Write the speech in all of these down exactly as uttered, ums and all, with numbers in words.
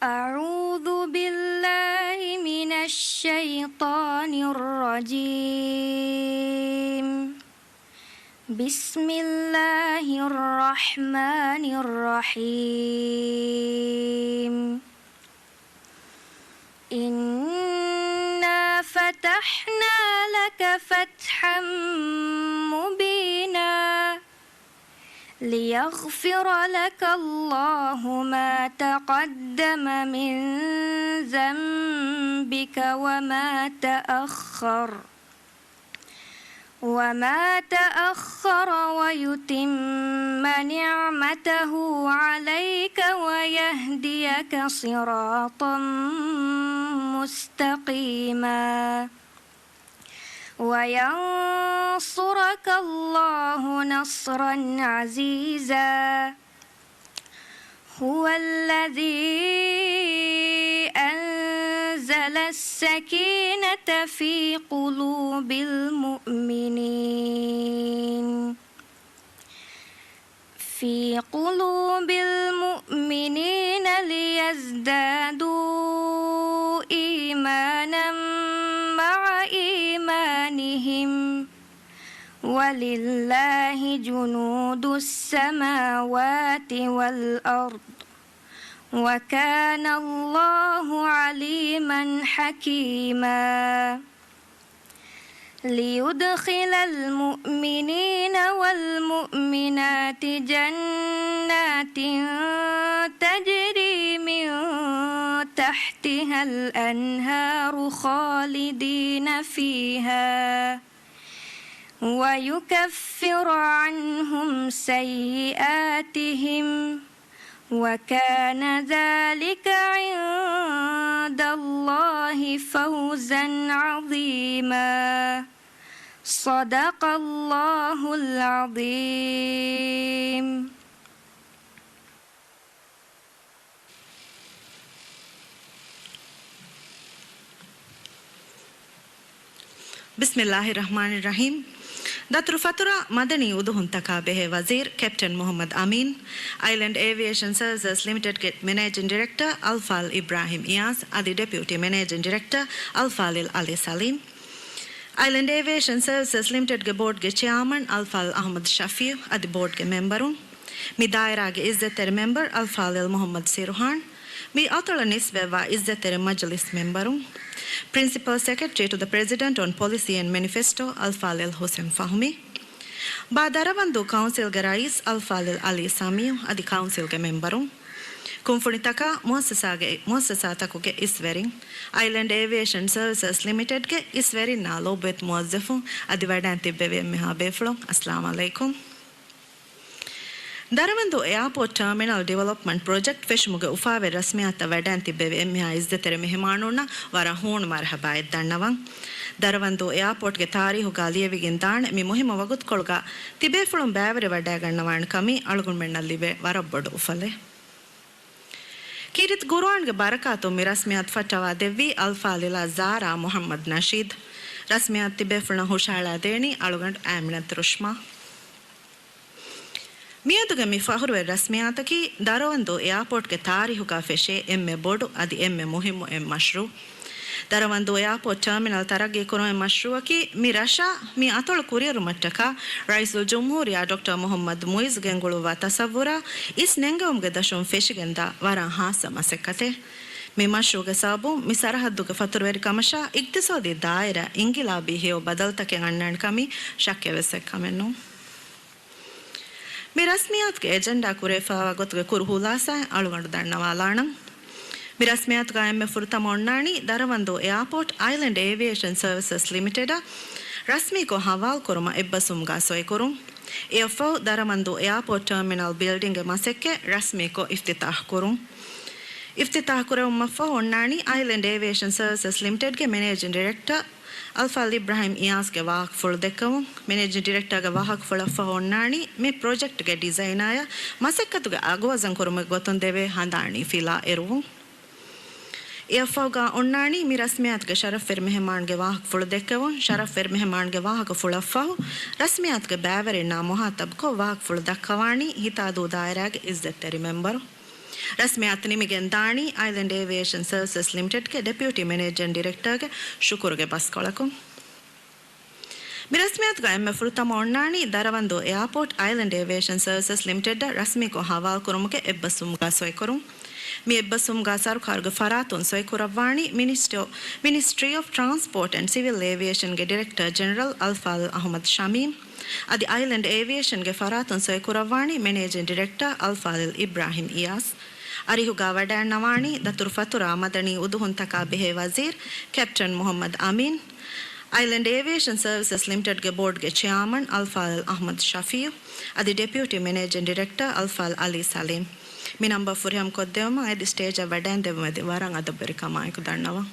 أعوذ بالله من الشيطان الرجيم. بسم الله الرحمن الرحيم. إنا فتحنا لك فتحا مبينا. ليغفر لك الله ما تقدم من ذنبك وما تأخر، وما تأخر ويتم نعمته عليك ويهديك صراطا مستقيما. وينصرك الله نصرا عزيزا. هو الذي أنزل السكينة في قلوب المؤمنين في قلوب المؤمنين ليزدادوا إيمانا مع إيمانهم، ولله جنود السماوات والأرض، وكان الله عليما حكيما. ليدخل المؤمنين والمؤمنات جنات تجري من تحتها الأنهار خالدين فيها ويكفر عنهم سيئاتهم، وكان ذلك عند الله فوزا عظيما. صدق الله العظيم. ބިސްމިއްލާހި ރަޙްމާނި ރަޙީމް. ދަތުރުފަތުރާ މަދަނީ އުދުހުންތަކާ ބެހޭ ވަޒީރު ކެޕްޓަން މުޙައްމަދު އަމީން، އައިލެންޑް އޭވިއޭޝަން ސަރވިސަސް ލިމިޓެޑްގެ މެނޭޖިން ޑިރެކްޓަރ އަލްފާޟިލް އިބްރާހިމް އިޔާޒް އަދި ޑެޕިއުޓީ މެނޭޖިން ޑިރެކްޓަރ އަލްފާޟިލް އަލީ ސަލީމް، އައިލެންޑް އޭވިއޭޝަން ސަރވިސަސް ލިމިޓެޑްގެ ބޯޑްގެ ޗެއާމަން އަލްފާޟިލް އަޙްމަދު ޝަފީޢު އަދި ބޯޑްގެ މެމްބަރުން، މި ދާއިރާގެ އިއްޒަތްތެރި މެމްބަރު އަލްފާޟިލް މުޙައްމަދު ސިރުހާން، މި އަތޮޅަށް ނިސްބަތްވާ އިއްޒަތްތެރި މަޖިލިސް މެމްބަރުން، Principal Secretary to the President on Policy and Manifesto އަލްފާޟިލް ޙުސެން ފަހުމީ، ބާ ދަރަވަންދޫ ކައުންސިލްގެ ރައީސް އަލްފާޟިލް އަލީ ސަމީޢު އަދި ކައުންސިލްގެ މެމްބަރުން، ކުންފުނިތަކާ މުއައްސަސާގެ، މުއައްސަސާތަކުގެ އިސްވެރިން، އައިލެންޑް އޭވިއޭޝަން ސަރވިސަސް ލިމިޓެޑްގެ އިސްވެރިންނާ ލޯބިވެތި މުވައްޒަފުން އަދި ވަޑައިން ތިއްބެވި އެންމެހާ ބޭފުޅުން، އައްސަލާމް ޢަލައިކުމް. ދަރަވަންދޫ އެއާޕޯޓް ޓާމިނަލް ޑިވެލޮޕްމަންޓް ޕްރޮޖެކްޓް ފެށުމުގެ އުފާވެރި ރަސްމިއްޔާތަށް ވަޑައިން ތިއްބެވި އެންމެހާ އިއްޒަތްތެރި މެހެމާނުންނަށް ވަރަށް ހޫނު މަރުޙަބާއެއް ދަންނަވަން. ދަރަވަންދޫ އެއާޕޯޓްގެ ތާރީހުގާ ލިޔެވިގެން ދާނެ މި މުހިއްމު ވަގުތުކޮޅުގާ ތިބޭފުޅުން ބައިވެރިވަޑައިގަންނަވާނެ ކަމީ އަޅުގަނޑުމެންނަށް ލިބޭ ވަރަށް ބޮޑު އުފަލެއް. ކީރިތި ޤުރުއާންގެ ބަރަކާތުން މި ރަސްމިއްޔާތު ފައްޓަވާ ދެއްވީ އަލްފާޟިލާ ޒާރާ މުޙައްމަދު ނަޝީދު. ރަސްމިއްޔާތު ތިބޭފުޅުންނަށް ހުށަހަޅާ ދޭނީ އަޅުގަނޑު އާމިނަތު ރުޝްމާ. މިއަދުގެ މި ފަޚުރުވެރި ރަސްމިއްޔާތަކީ ދަރަވަންދޫ އެއާޕޯޓްގެ ތާރީހުގާ ފެށޭ އެންމެ ބޮޑު އަދި އެންމެ މުހިއްމު އެއް މަޝްރޫޢު. ދަރަވަންދޫ އެއާޕޯޓް ޓާމިނަލް ތަރައްގީ ކުރުމުގެ މަޝްރޫޢަކީ މި ރަށާ މި އަތޮޅު ކުރިއެރުމަށްޓަކާ ރައީސުލްޖުމްހޫރިއްޔާ ޑޮކްޓަރ މުޙައްމަދު މުޢިއްޒު ގެންގުޅުއްވާ ތަޞައްވުރާ އިސް ނެންގެވުމުގެ ދަށުން ފެށިގެންދާ ވަރަށް ހާއްސަ މަސައްކަތެއް. މި މަޝްރޫޢުގެ ސަބަބުން މި ސަރަޙައްދުގެ ފަތުރުވެރިކަމަށާ އިޤްތިޞާދީ ދާއިރާ އިންޤިލާބީ ހެޔޮ ބަދަލުތަކެއް އަންނާނެ ކަމީ ޝައްކެއް ވެސް އެއްކަމެއް ނޫން. މި ރަސްމިއްޔާތުގެ އެޖެންޑާ ކުރެވިފައިވާ ގޮތުގެ ކުރު ހުލާސާއެއް އަޅުގަނޑު ދަންނަވާލާނަން. މި ރަސްމިއްޔާތުގާ އެންމެ ފުރަތަމަ އޮންނާނީ ދަރަވަންދޫ އެއާޕޯޓް އައިލެންޑް އޭވިއޭޝަން ސަރވިސަސް ލިމިޓެޑަށް ރަސްމީކޮށް ހަވާލުކުރުމަށް އެއްބަސްވުމުގާ ސޮއިކުރުން. އެއަށްފަހު ދަރަވަންދޫ އެއާޕޯޓް ޓާމިނަލް ބިލްޑިންގެ މަސައްކަތް ރަސްމީކޮށް އިފްތިތާޙް ކުރުން. އިފްތިތާޙް ކުރެވުމަށްފަހު އޮންނާނީ އައިލެންޑް އޭވިއޭޝަން ސަރވިސަސް ލިމިޓެޑްގެ މެނޭޖިން ޑިރެކްޓަރ އަލްފާޟިލް އިބްރާހިމް އިޔާޒްގެ ވާހަކަފުޅު ދެއްކެވުން. މެނޭޖިން ޑިރެކްޓަރގެ ވާހަކަފުޅަށްފަހު އޮންނާނީ މި ޕްރޮޖެކްޓްގެ ޑިޒައިނާއަށް މަސައްކަތުގެ އަގުވަޒަން ކުރުމުގެ ގޮތުން ދެވޭ ހަނދާނީ ފިލާ އެރުވުން. އެއަށްފަހުގާ އޮންނާނީ މި ރަސްމިއްޔާތުގެ ޝަރަފްވެރި މެހެމާންގެ ވާހަކަފުޅު ދެއްކެވުން. ޝަރަފްވެރި މެހެމާންގެ ވާހަކަފުޅަށްފަހު ރަސްމިއްޔާތުގެ ބައިވެރިންނާ މުޚާޠަބްކޮށް ވާހަކަފުޅު ދައްކަވާނީ ހިތާދޫ ދާއިރާގެ އިއްޒަތްތެރި މެމްބަރު. ރަސްމިއްޔާތު ނިމިގެން ދާނީ އައިލެންޑް އޭވިއޭޝަން ސަރވިސަސް ލިމިޓެޑްގެ ޑެޕިއުޓީ މެނޭޖިން ޑިރެކްޓަރގެ ޝުކުރުގެ ބަސްކޮޅަކުން. މި ރަސްމިއްޔާތުގަ އެންމެ ފުރަތަމަ އޮންނާނީ ދަރަވަންދޫ އެއާޕޯޓް އައިލެންޑް އޭވިއޭޝަން ސަރވިސަސް ލިމިޓެޑަށް ރަސްމީކޮށް ހަވާލުކުރުމުގެ އެއްބަސްވުމުގަ ސޮއިކުރުން. މި އެއްބަސްވުމުގަ ސަރުކާރުގެ ފަރާތުން ސޮއިކުރައްވާނީ މިނިސްޓްރީ، މިނިސްޓްރީ އޮފް ޓްރާންސްޕޯޓް އެންޑް ސިވިލް އޭވިއޭޝަންގެ ޑިރެކްޓަރ ޖެނެރަލް އަލްފާޟިލް އަޙްމަދު ޝަމީމް. އަދި އައިލެންޑް އޭވިއޭޝަންގެ ފަރާތުން ސޮއިކުރައްވާނީ މެނޭޖިން ޑިރެކްޓަރ އަލްފާޟިލް އިބްރާހިމް އިޔާސް. އަރިހުގަ ވަޑައިންނަވާނީ ދަތުރުފަތުރާ މަދަނީ އުދުހުންތަކާ ބެހޭ ވަޒީރު ކެޕްޓަން މުޙައްމަދު އަމީން. އައިލެންޑް އޭވިއޭޝަން ސަރވިސަސް ލިމިޓެޑްގެ ބޯޑްގެ ޗެއާމަން އަލްފާޟިލް އަޙްމަދު ޝަފީޢު، އަދި ޑެޕިއުޓީ މެނޭޖިން ޑިރެކްޓަރ އަލްފާޟިލް ޢަލީ ސަލީމް. މި ނަންބަރު ފުރިހަމަ ކޮށްދެވުމަށް އެދި ސްޓޭޖަށް ވަޑައިން ދެއްވުމަށް އެދި ވަރަށް އަދަބުވެރިކަމާއެކު ދަންނަވަން.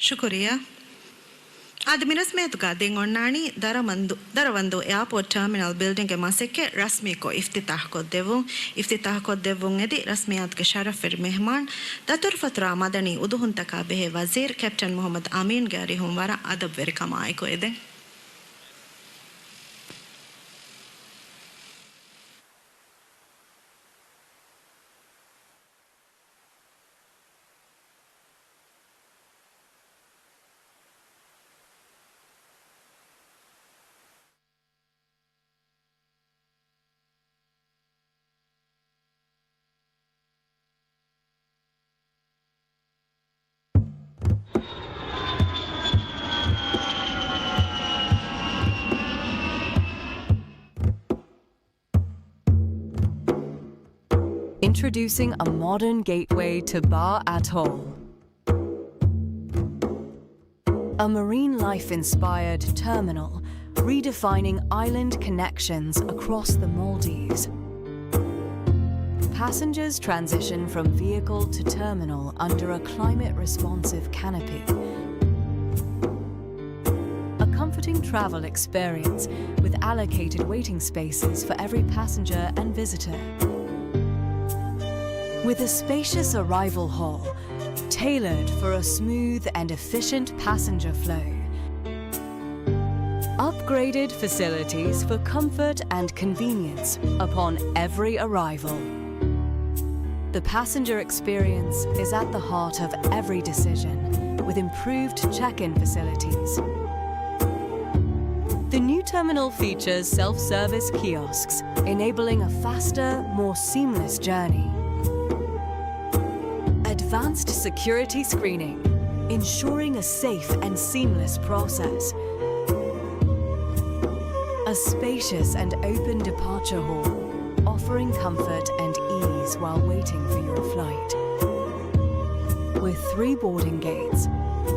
ޝުކުރިއްޔާ. އާދެ، މި ރަސްމިއްޔާތުގަ ދެން އޮންނާނީ ދަރަމަންދު، ދަރަވަންދޫ އެއާޕޯޓް ޓާމިނަލް ބިލްޑިންގެ މަސައްކަތް ރަސްމީކޮށް އިފްތިތާޙްކޮށްދެއްވުން. އިފްތިތާޙްކޮށްދެއްވުން އެދި ރަސްމިއްޔާތުގެ ޝަރަފްވެރި މެހްމާން، ދަތުރުފަތުރާ މަދަނީ އުދުހުންތަކާ ބެހޭ ވަޒީރު ކެޕްޓަން މުޙައްމަދު އަމީންގެ އަރިހުން ވަރަށް އަދަބުވެރިކަމާއެކު އެދެން. Introducing a modern gateway to Ba Atoll. A marine life-inspired terminal redefining island connections across the Maldives. Passengers transition from vehicle to terminal under a climate-responsive canopy. A comforting travel experience with allocated waiting spaces for every passenger and visitor. With a spacious arrival hall, tailored for a smooth and efficient passenger flow. Upgraded facilities for comfort and convenience upon every arrival. The passenger experience is at the heart of every decision, with improved check-in facilities. The new terminal features self-service kiosks, enabling a faster, more seamless journey. Advanced security screening, ensuring a safe and seamless process. A spacious and open departure hall, offering comfort and ease while waiting for your flight. With three boarding gates,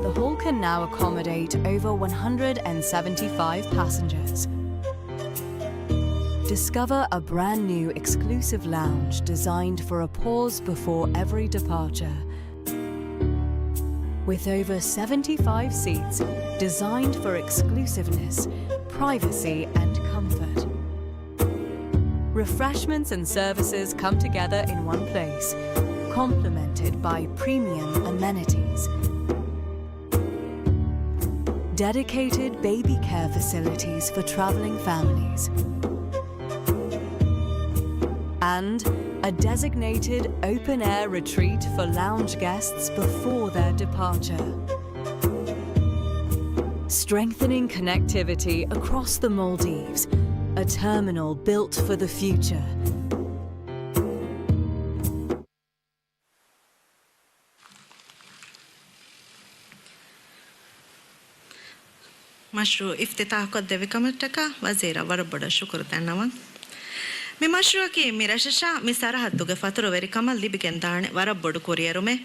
the hall can now accommodate over one hundred and seventy-five passengers. Discover a brand new exclusive lounge designed for a pause before every departure. With over seventy-five seats designed for exclusiveness, privacy, and comfort. Refreshments and services come together in one place, complemented by premium amenities. Dedicated baby care facilities for traveling families. And a designated open-air retreat for lounge guests before their departure. Strengthening connectivity across the Maldives, a terminal built for the future. މަޝްރޫޢު އިފްތިތާޙުކޮށްދެއްވި ކަމަށްޓަކާ ވަޒީރަށް ވަރަށް ބޮޑަށް ޝުކުރު ދަންނަވަން. މި މަޝްރޫޢަކީ މި ރަށަށާ މި ސަރަހައްދުގެ ފަތުރުވެރިކަމަށް ލިބިގެންދާނެ ވަރަށް ބޮޑު ކުރިއެރުމެއް.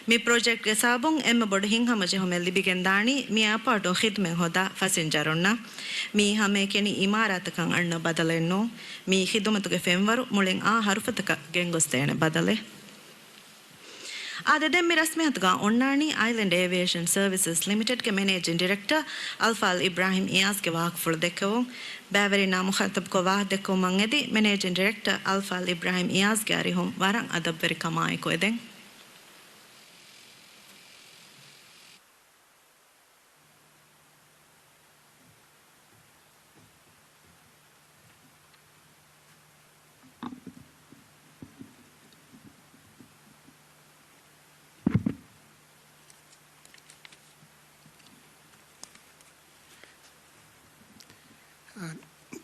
މި ޕްރޮޖެކްޓްގެ ސަބަބުން އެންމެ ބޮޑު ހިތްހަމަޖެހުމެއް ލިބިގެންދާނީ މި އެއާޕޯޓުން ޚިދުމަތް ހޯދާ ފަސިންޖަރުންނަށް. މީ ހަމައެކަނި އިމާރާތަކަށް އަންނަ ބަދަލެއް ނޫން. މީ ޚިދުމަތުގެ ފެންވަރު މުޅިން އާ ހަރުފަތަކަށް ގެންގޮސްދޭނެ ބަދަލެއް. އާދެ، ދެން މި ރަސްމިއްޔާތުގަ އޮންނާނީ އައިލެންޑް އޭވިއޭޝަން ސަރވިސަސް ލިމިޓެޑްގެ މެނޭޖިން ޑިރެކްޓަރ އަލްފާޟިލް އިބްރާހިމް އިޔާޒްގެ ވާހަކަފުޅު ދެއްކެވުން. ބައިވެރިންނާ މުޚާޠަބުކޮށް ވާހަކަ ދެއްކެވުމަށް އެދި މެނޭޖިން ޑިރެކްޓަރ އަލްފާޟިލް އިބްރާހިމް އިޔާޒްގެ އަރިހުން ވަރަށް އަދަބުވެރިކަމާއެކު އެދެން.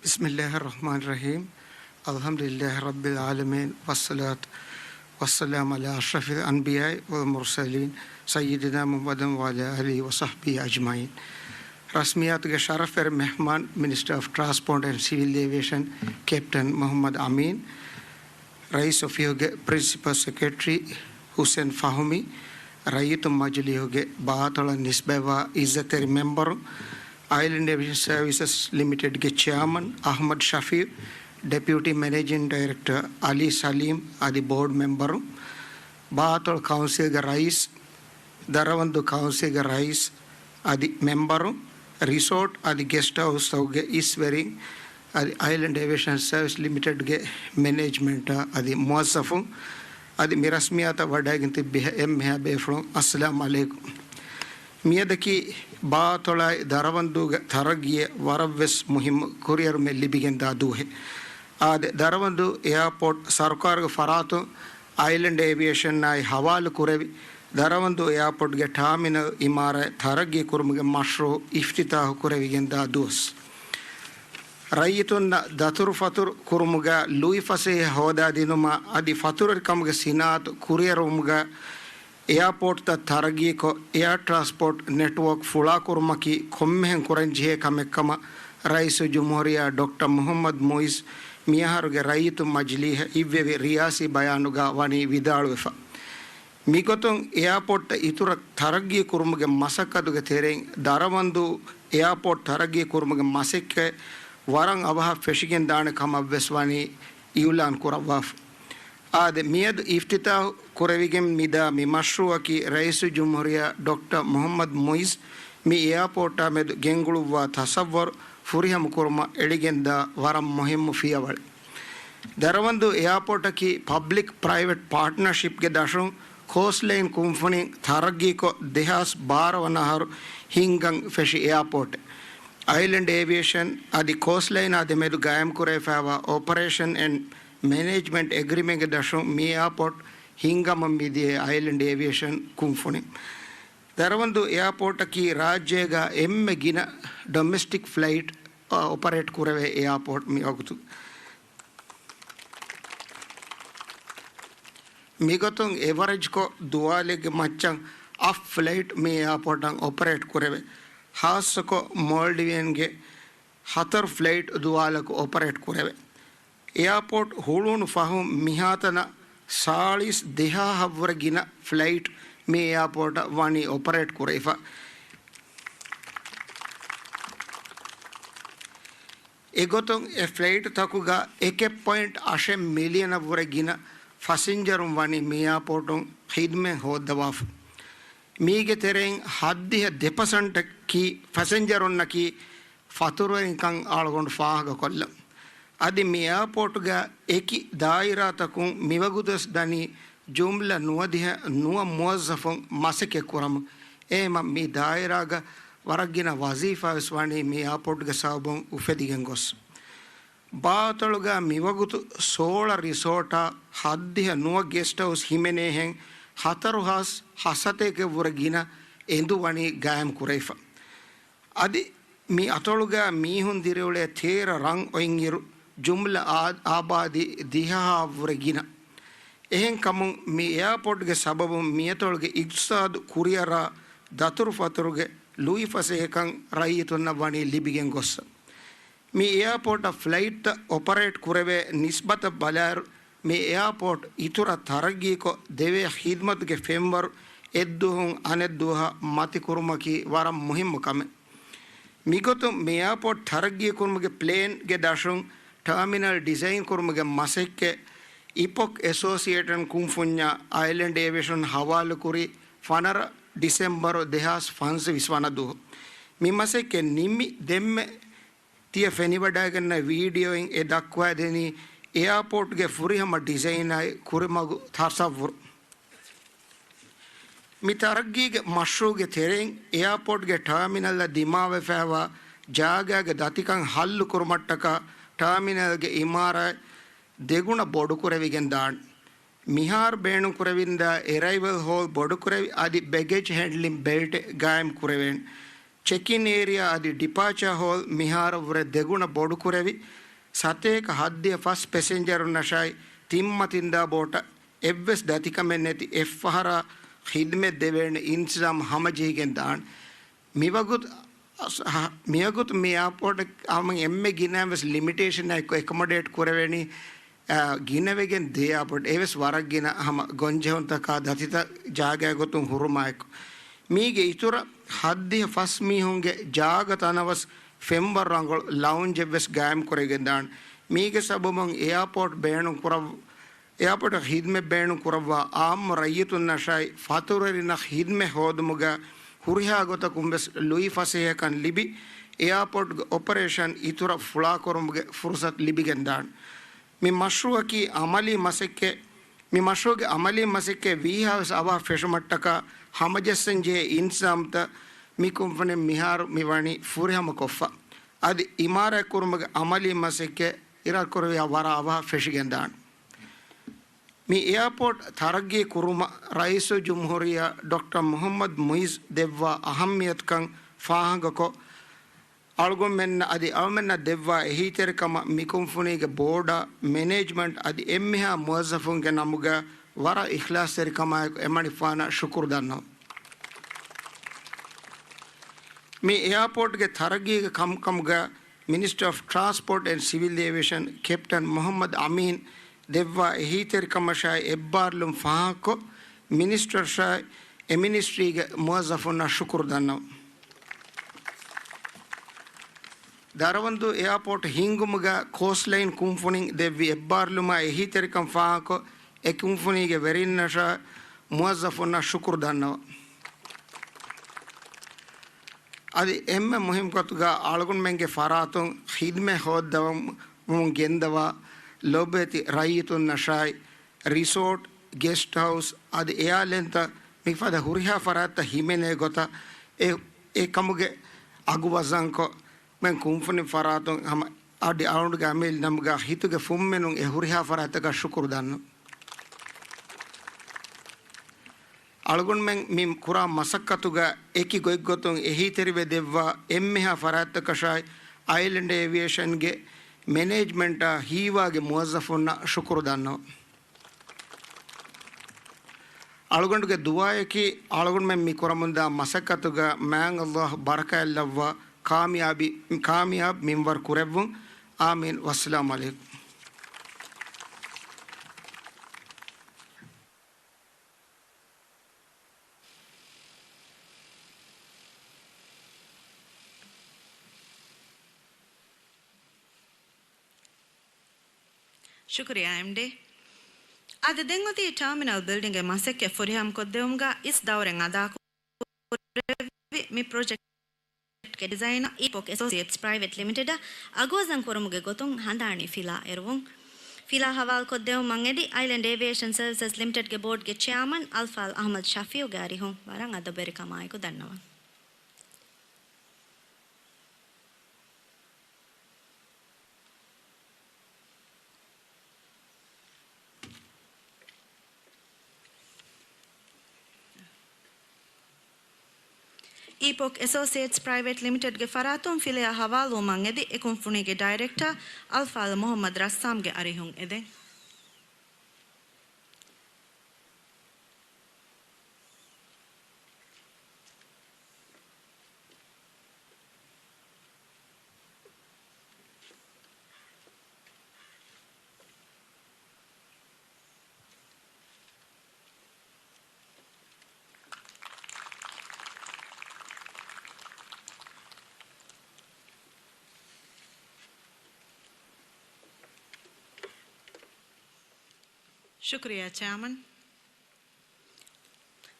بسم الله الرحمن الرحيم. الحمد لله رب العالمين، والصلاة والسلام على أشرف الأنبياء والمرسلين، سيدنا محمد وعلى آله وصحبه أجمعين. ރަސްމިއްޔާތުގެ ޝަރަފްވެރި މެހްމާން، މިނިސްޓަރ އޮފް ޓްރާންސްޕޯޓް އެންޑް ސިވިލް އޭވިއޭޝަން، ކެޕްޓަން މުޙައްމަދު އަމީން، ރައީސް އޮފީހުގެ ޕްރިންސިޕަލް ސެކްރެޓަރީ ހުސެން ފަހުމީ، ރައްޔިތުން މަޖިލީހުގެ ބާތޮޅަށް ނިސްބަތްވާ އިއްޒަތްތެރި މެމްބަރު، އައިލެންޑް އޭވިއޭޝަން ސަރވިސަސް ލިމިޓެޑްގެ ޗެއާމަން އަޙްމަދު ޝަފީޢު، ޑެޕިއުޓީ މެނޭޖިން ޑައިރެކްޓަރ އަލީ ސަލީމް އަދި ބޯޑް މެމްބަރު، ބާތޮޅު ކައުންސިލްގެ ރައީސް، ދަރަވަންދޫ ކައުންސިލްގެ ރައީސް އަދި މެމްބަރު، ރިސޯޓް އަދި ގެސްޓް ހައުސްތަކުގެ އިސްވެރިން، އަދި އައިލެންޑް އޭވިއޭޝަން ސަރވިސް ލިމިޓެޑްގެ މެނޭޖްމަންޓް އަދި މުވައްޒަފުން، އަދި މި ރަސްމިއްޔާތަށް ވަޑައިގެން ތިއްބެވި އެންމެހާ ބޭފުޅުން، އައްސަލާމު ޢަލައިކުމް. މިއަދަކީ ބާތޮޅާއި ދަރަވަންދޫގެ ތަރައްގީއަށް ވަރަށްވެސް މުހިއްމު ކުރިއެރުމެއް ލިބިގެންދާ ދުވަހެއް. އާދެ، ދަރަވަންދޫ އެއާޕޯޓް ސަރުކާރުގެ ފަރާތުން އައިލެންޑް އޭވިއޭޝަނާއި ހަވާލު ކުރެވި، ދަރަވަންދޫ އެއާޕޯޓްގެ ޓާމިނަލް އިމާރާތް ތަރައްގީ ކުރުމުގެ މަޝްރޫޢު އިފްތިތާޙު ކުރެވިގެންދާ ދުވަސް. ރައްޔިތުންނަށް ދަތުރުފަތުރު ކުރުމުގަ ލުއިފަސޭހަ ހޯދާދިނުމަށް އަދި ފަތުރުވެރިކަމުގެ ސިނާއަތު ކުރިއެރުވުމުގަ އެއާޕޯޓްތައް ތަރައްގީކޮށް، އެއާ ޓްރާންސްޕޯޓް ނެޓްވޯކް ފުޅާކުރުމަކީ ކޮންމެހެން ކުރަންޖެހޭ ކަމެއްކަމަށް ރައީސުލްޖުމްހޫރިއްޔާ ޑޮކްޓަރ މުޙައްމަދު މުޢިއްޒު މިއަހަރުގެ ރައްޔިތުން މަޖިލީހަށް އިއްވެވި ރިޔާސީ ބަޔާނުގަ ވަނީ ވިދާޅުވެފަ. މިގޮތުން އެއާޕޯޓްތައް އިތުރަށް ތަރައްގީ ކުރުމުގެ މަސައްކަތުގެ ތެރެއިން ދަރަވަންދޫ އެއާޕޯޓް ތަރައްގީ ކުރުމުގެ މަސައްކަތް ވަރަށް އަވަހަށް ފެށިގެންދާނެ ކަމަށްވެސް ވަނީ އިއުލާން ކުރައްވާފަ. އާދެ، މިއަދު އިފްތިތާޙު ކުރެވިގެން މިދާ މި މަޝްރޫޢަކީ ރައީސުލްޖުމްހޫރިއްޔާ ޑޮކްޓަރ މުޙައްމަދު މުޢިއްޒު މި އެއާޕޯޓާ މެދު ގެންގުޅުއްވާ ތަޞައްވަރު ފުރިހަމަ ކުރުމަށް އެޅިގެންދާ ވަރަށް މުހިއްމު ފިޔަވަޅެއް. ދަރަވަންދޫ އެއާޕޯޓަކީ ޕަބްލިކް ޕްރައިވެޓް ޕާޓްނަރޝިޕްގެ ދަށުން ކޯސްޓްލައިން ކުންފުނިން ތަރައްގީކޮށް، ދެހާސް ބާރަ ވަނަ އަހަރު ހިންގަން ފެށި އެއާޕޯޓެއް. އައިލެންޑް އޭވިއޭޝަން އަދި ކޯސްޓްލައިނާ ދެމެދު ގާއިމްކުރެވިފައިވާ އޮޕަރޭޝަން އެންޑް މެނޭޖްމަންޓް އެގްރިމެންޓްގެ ދަށުން މި އެއާޕޯޓް ހިންގަމަށް މިދިޔައީ އައިލެންޑް އޭވިއޭޝަން ކުންފުނިން. ދަރަވަންދޫ އެއާޕޯޓަކީ ރާއްޖޭގަ އެންމެ ގިނަ ޑޮމެސްޓިކް ފްލައިޓް އޮޕަރޭޓް ކުރެވޭ އެއާޕޯޓް މިވަގުތު. މިގޮތުން އެވަރެޖްކޮށް ދުވާލެއްގެ މައްޗަށް އަށް ފްލައިޓް މި އެއާޕޯޓަށް އޮޕަރޭޓް ކުރެވޭ. ޚާއްޞަކޮށް މޯލްޑިވިއަންގެ ހަތަރު ފްލައިޓް ދުވާލަކު އޮޕަރޭޓް ކުރެވޭ. އެއާޕޯޓް ހުޅުވުނު ފަހުން މިހާތަނަށް ސާޅީސް ދެހާހަށްވުރެ ގިނަ ފްލައިޓް މި އެއާޕޯޓަށް ވަނީ އޮޕަރޭޓް ކުރެވިފަ. އެގޮތުން އެ ފްލައިޓްތަކުގަ އެކެއް ޕޮއިންޓް އަށެއް މިލިއަނަށްވުރެ ގިނަ ފަސެންޖަރުން ވަނީ މި އެއާޕޯޓުން ޚިދްމަތް ހޯއްދަވާފަ. މީގެ ތެރެއިން ހައްދިހަ ދެ ޕަސެންޓަކީ ފަސެންޖަރުންނަކީ ފަތުރުވެރިންކަން އަޅުގަނޑު ފާހަގަކޮށްލަން. އަދި މި އެއާޕޯޓުގަ އެކި ދާއިރާތަކުން މިވަގުތުވެސް ދަނީ ޖުމްލަ ނުވަދިހަ ނުވަ މުވައްޒަފުން މަސައްކަތް ކުރަމުން. އެހެމަ މި ދާއިރާގަ ވަރަށް ގިނަ ވަޒީފާވެސް ވަނީ މި އެއާޕޯޓްގެ ސަބަބުން އުފެދިގެން ގޮސް. ބާ އަތޮޅުގަ މިވަގުތު ސޯޅަ ރިސޯޓާ ހައްދިހަ ނުވަ ގެސްޓް ހައުސް ހިމެނޭހެން ހަތަރު ހާސް ހަސަތޭކެއްވުރެ ގިނަ އެނދު ވަނީ ގާއިމް ކުރެވިފަ. އަދި މި އަތޮޅުގަ މީހުން ދިރިއުޅޭ ތޭރަ ރަށް އޮތްއިރު، ޖުމްލަ އާ-، އާބާދީ ދިހަހާއަށްވުރެ ގިނަ. އެހެންކަމުން މި އެއާޕޯޓްގެ ސަބަބުން މިއަތޮޅުގެ އިގްތިސާދު ކުރިއަރާ ދަތުރުފަތުރުގެ ލުއިފަސޭހަކަން ރައްޔިތުންނަށް ވަނީ ލިބިގެން ގޮއްސަ. މި އެއާޕޯޓަށް ފްލައިޓްތައް އޮޕަރޭޓް ކުރެވޭ ނިސްބަތަށް ބަލާއިރު، މި އެއާޕޯޓް އިތުރަށް ތަރައްގީކޮށް، ދެވޭ ޚިދްމަތުގެ ފެންވަރު އެއްދުވަހުން އަނެއްދުވަހަށް މަތިކުރުމަކީ ވަރަށް މުހިއްމު ކަމެއް. މިގޮތުން މި އެއާޕޯޓް ތަރައްގީކުރުމުގެ ޕްލޭންގެ ދަށުން ޓާމިނަލް ޑިޒައިން ކުރުމުގެ މަސައްކަތް އިޕޮކް އެސޯސިއޭޓަން ކުންފުންޏާ އައިލެންޑް އޭވިއޭޝަން ހަވާލުކުރީ ފަނަރަ ޑިސެމްބަރު ދެހާސް ފަންސަވީސް ވަނަ ދުވަހު. މި މަސައްކަތް ނިންމި ދެންމެ ތިޔަ ފެނިވަޑައިގަންނަ ވީޑިއޯއިން އެ ދައްކުވައިދެނީ އެއާޕޯޓްގެ ފުރިހަމަ ޑިޒައިނާއި ކުރިމަގު ތަޞައްވުރު. މި ތަރައްގީގެ މަޝްރޫޢުގެ ތެރެއިން އެއާޕޯޓްގެ ޓާމިނަލްއަށް ދިމާވެފައިވާ ޖާގާގެ ދަތިކަން ހައްލުކުރުމަށްޓަކާ ޓާމިނަލްގެ އިމާރާތް ދެގުނަ ބޮޑުކުރެވިގެން ދާން. މިހާރު ބޭނުންކުރެވިންދާ އެރައިވަލް ހޯލް ބޮޑުކުރެވި، އަދި ބެގޭޖް ހޭންޑްލިން ބެލްޓެއް ގާއިމް ކުރެވޭން. ޗެކިން އޭރިއާ އަދި ޑިޕާޗާ ހޯލް މިހާރަށްވުރެ ދެގުނަ ބޮޑުކުރެވި، ސަތޭކަ ހައްދިހަ ފަސް ޕެސެންޖަރުންނަށާއި ތިންމަތިންދާ ބޯޓަށް އެއްވެސް ދަތިކަމެއް ނެތި އެއްފަހަރާ ޚިދްމަތް ދެވޭނެ އިންތިޒާމް ހަމަޖެހިގެން ދާން. މިވަގުތު، މިވަގުތު މި އެއާޕޯޓް ހަމަ އެންމެ ގިނައިން ވެސް ލިމިޓޭޝަން އެއްކޮށް އެކޮމޮޑޭޓް ކުރެވެނީ، އާ، ގިނަވެގެން ދޭ އެއާޕޯޓް. އެވެސް ވަރަށް ގިނަ ހަމަ ގޮންޖެހުންތަކާ ދަތިތައް ޖާގައިގެ ގޮތުން ހުރުމާއެކު. މީގެ އިތުރަށް ހައްދިހަ ފަސް މީހުންގެ ޖާގަ ތަނަވަސް ފެންވަރު ރަނގަޅު ލައުންޖެއް ވެސް ގާއިމް ކުރެވިގެން ދާން. މީގެ ސަބަބުން އެއާޕޯޓް ބޭނުން ކުރައް އެއާޕޯޓް ޚިދްމަތް ބޭނުން ކުރައްވާ އާއްމު ރައްޔިތުންނަށާއި ފަތުރުވެރިންނަށް ޚިދްމަތް ހޯދުމުގަ ހުރިހާ ގޮތަކުން ވެސް ލުއި ފަސޭހަކަން ލިބި، އެއާޕޯޓްގެ އޮޕަރޭޝަން އިތުރަށް ފުޅާކުރުމުގެ ފުރުސަތު ލިބިގެންދާން. މި މަޝްރޫއަކީ އަމަލީ މަސައްކަތް، މި މަޝްރޫއުގެ އަމަލީ މަސައްކަތް ވީހާވެސް އަވަހަށް ފެށުމަށްޓަކާ ހަމަޖައްސަންޖެހޭ އިންތިޒާމްތައް މި ކުންފުނިން މިހާރު މި ވަނީ ފުރިހަމަކޮށްފަ. އަދި އިމާރާތް ކުރުމުގެ އަމަލީ މަސައްކަތް އިރާދަކުރެއްވިޔާ ވަރަށް އަވަހަށް ފެށިގެންދާނެ. މި އެއާޕޯޓް ތަރައްގީ ކުރުމަށް ރައީސުލްޖުމްހޫރިއްޔާ ޑޮކްޓަރ މުޙައްމަދު މުޢިއްޒު ދެއްވާ އަހައްމިޔަތުކަން ފާހަގަކޮށް، އަޅުގަނޑުމެންނަށް އަދި އަޅުމެންނަށް ދެއްވާ އެހީތެރިކަމަށް މިކުންފުނީގެ ބޯޑާ، މެނޭޖްމަންޓް އަދި އެންމެހާ މުވައްޒަފުންގެ ނަމުގަ ވަރަށް އިޚްލާޞްތެރިކަމާއެކު އެމަނިކުފާނަށް ޝުކުރު ދަންނަވަން. މި އެއާޕޯޓްގެ ތަރައްގީގެ ކަންކަމުގަ މިނިސްޓަރ އޮފް ޓްރާންސްޕޯޓް އެންޑް ސިވިލް އޭވިއޭޝަން ކެޕްޓަން މުޙައްމަދު އަމީން ދެއްވާ އެހީތެރިކަމަށާއި އެއްބާރުލުން ފާހަގަކޮށް، މިނިސްޓަރަށާއި އެ މިނިސްޓްރީގެ މުވައްޒަފުންނަށް ޝުކުރު ދަންނަވަން. ދަރަވަންދޫ އެއާޕޯޓް ހިންގުމުގަ ކޯސްޓްލައިން ކުންފުނިން ދެއްވި އެއްބާރުލުމާ އެހީތެރިކަން ފާހަގަކޮށް، އެ ކުންފުނީގެ ވެރިންނަށާ މުވައްޒަފުންނަށް ޝުކުރު ދަންނަވަން. އަދި އެންމެ މުހިއްމު ގޮތުގަ އަޅުގަނޑުމެންގެ ފަރާތުން ޚިދްމަތް ހޯއްދަވަމުން ގެންދަވާ ލޮބުވެތި ރައްޔިތުންނަށާއި، ރިސޯޓް، ގެސްޓް ހައުސް އަދި އެއާލެންތައް މިފަދަ ހުރިހާ ފަރާތްތައް ހިމެނޭ ގޮތަށް އެ، އެ ކަމުގެ އަގު ވަޒަންކޮށް، މެން ކުންފުނި ފަރާތުން ހަމަ އަދި އަޅުގަނޑުގެ އަމިއްލަ ނަމުގަ ހިތުގެ ފުންމިނުން އެ ހުރިހާ ފަރާތްތަކަށް ޝުކުރު ދަންނަ. އަޅުގަނޑުމެން މި ކުރާ މަސައްކަތުގަ އެކި ގޮތްގޮތުން އެހީތެރިވެ ދެއްވާ އެންމެހާ ފަރާތްތަކަށާއި، އައިލެންޑް އޭވިއޭޝަންގެ މެނޭޖްމަންޓާ ހީވާގެ މުވައްޒަފުންނަށް ޝުކުރު ދަންނަވަން. އަޅުގަނޑުގެ ދުޢާއަކީ، އަޅުގަނޑުމެން މި ކުރަމުންދާ މަސައްކަތުގަ މާތް ﷲ ބަރަކާތްލައްވާ ކާމިޔާބީ، ކާމިޔާބް މިންވަރު ކުރެއްވުން. އާމީން. ވައްސަލާމު ޢަލައިކުމް. ޝުކުރިއްޔާ އެމްޑީ. އަދި ދެން އޮތީ ޓާމިނަލް ބިލްޑިންގެ މަސައްކަތް ފުރިހަމަކޮށްދެވުމުގަ އިސް ދައުރެއް އަދާކުރެއްވި މި ޕްރޮޖެކްޓްގެ ޑިޒައިނަރ އީޕޮކް އެސޯސިއޭޓްސް ޕްރައިވެޓް ލިމިޓެޑަށް އަގުވަޒަން ކުރުމުގެ ގޮތުން ހަނދާނީ ފިލާ އެރުވުން. ފިލާ ހަވާލުކޮށްދެވުމަށް އެދި އައިލެންޑް އޭވިއޭޝަން ސަރވިސަސް ލިމިޓެޑްގެ ބޯޑްގެ ޗެއާމަން އަލްފާޟިލް އަޙްމަދު ޝަފީޢުގެ އަރިހުން ވަރަށް އަދަބުވެރިކަމާއެކު ދަންނަވަން. އީޕޮކް އެސޯސިއޭޓްސް ޕްރައިވެޓް ލިމިޓެޑްގެ ފަރާތުން ފިލާ ހަވާލުވުމަށް އެދި އެ ކުންފުނީގެ ޑައިރެކްޓަރ އަލްފާޟިލް މުޙައްމަދު ރައްސާމްގެ އަރިހުން އެދެން. ޝުކުރިއްޔާ ޗެއާމަން.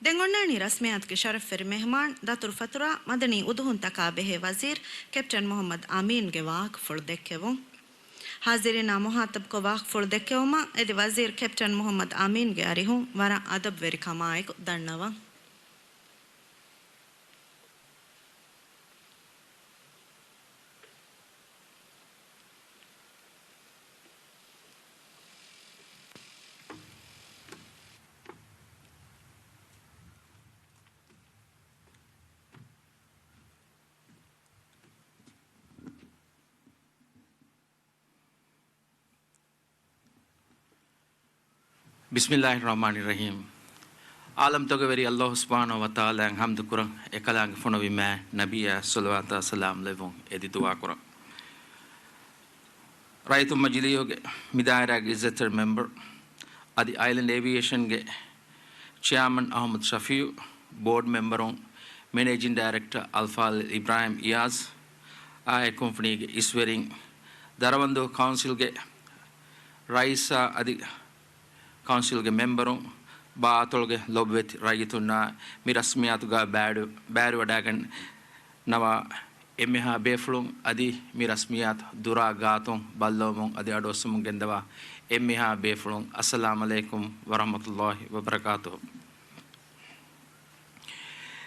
ދެން އޮންނާނީ ރަސްމިއްޔާތުގެ ޝަރަފްވެރި މެހުމާން، ދަތުރުފަތުރާ މަދަނީ އުދުހުންތަކާ ބެހޭ ވަޒީރު ކެޕްޓަން މުޙައްމަދު އަމީންގެ ވާހަކަފުޅު ދެއްކެވުން. ޙާޟިރީނާ މުޚާޠަބުކޮށް ވާހަކަފުޅު ދެއްކެވުމަށް އެދި ވަޒީރު ކެޕްޓަން މުޙައްމަދު އަމީންގެ އަރިހުން ވަރަށް އަދަބުވެރިކަމާއެކު ދަންނަވަން. ބިސްމިއްލާހިއްރަޙްމާނިއްރަޙީމް. ޢާލަމްތަކުގެ ވެރި ﷲ ސުބްޙާނަހޫ ވަތަޢާލާއަށް ޙަމްދުކުރަން، އެކަލާނގެ ފޮނުވި މާތް ނަބިއްޔާ ޞަލަވާތާ ސަލާމް ލެއްވުން އެދި ދުޢާކުރަން. ރައްޔިތުން މަޖިލީހުގެ މި ދާއިރާގެ އިއްޒަތްތެރި މެމްބަރު އަދި އައިލެންޑް އޭވިއޭޝަންގެ ޗެއާމަން އަޙްމަދު ޝަފީޢު، ބޯޑް މެމްބަރުން، މެނޭޖިން ޑައިރެކްޓަރ އަލްފާޟިލް އިބްރާހިމް އިޔާޒް އާއި ކުންފުނީގެ އިސްވެރިން، ދަރަވަންދޫ ކައުންސިލްގެ ރައީސާ އަދި ކައުންސިލްގެ މެމްބަރުން، ބާއަތޮޅުގެ ލޮބުވެތި ރައްޔިތުންނާ މި ރަސްމިއްޔާތުގަ ބައިވެ-، ބައިވެރިވަޑައިގަންނަވާ އެންމެހާ ބޭފުޅުން އަދި މި ރަސްމިއްޔާތު ދުރާ ގާތުން ބައްލަވަމުން އަދި އަޑުއައްސަމުން ގެންދަވާ އެންމެހާ ބޭފުޅުން، އައްސަލާމް ޢަލައިކުމް ވަރަޙްމަތުﷲި ވަބަރަކާތުހު.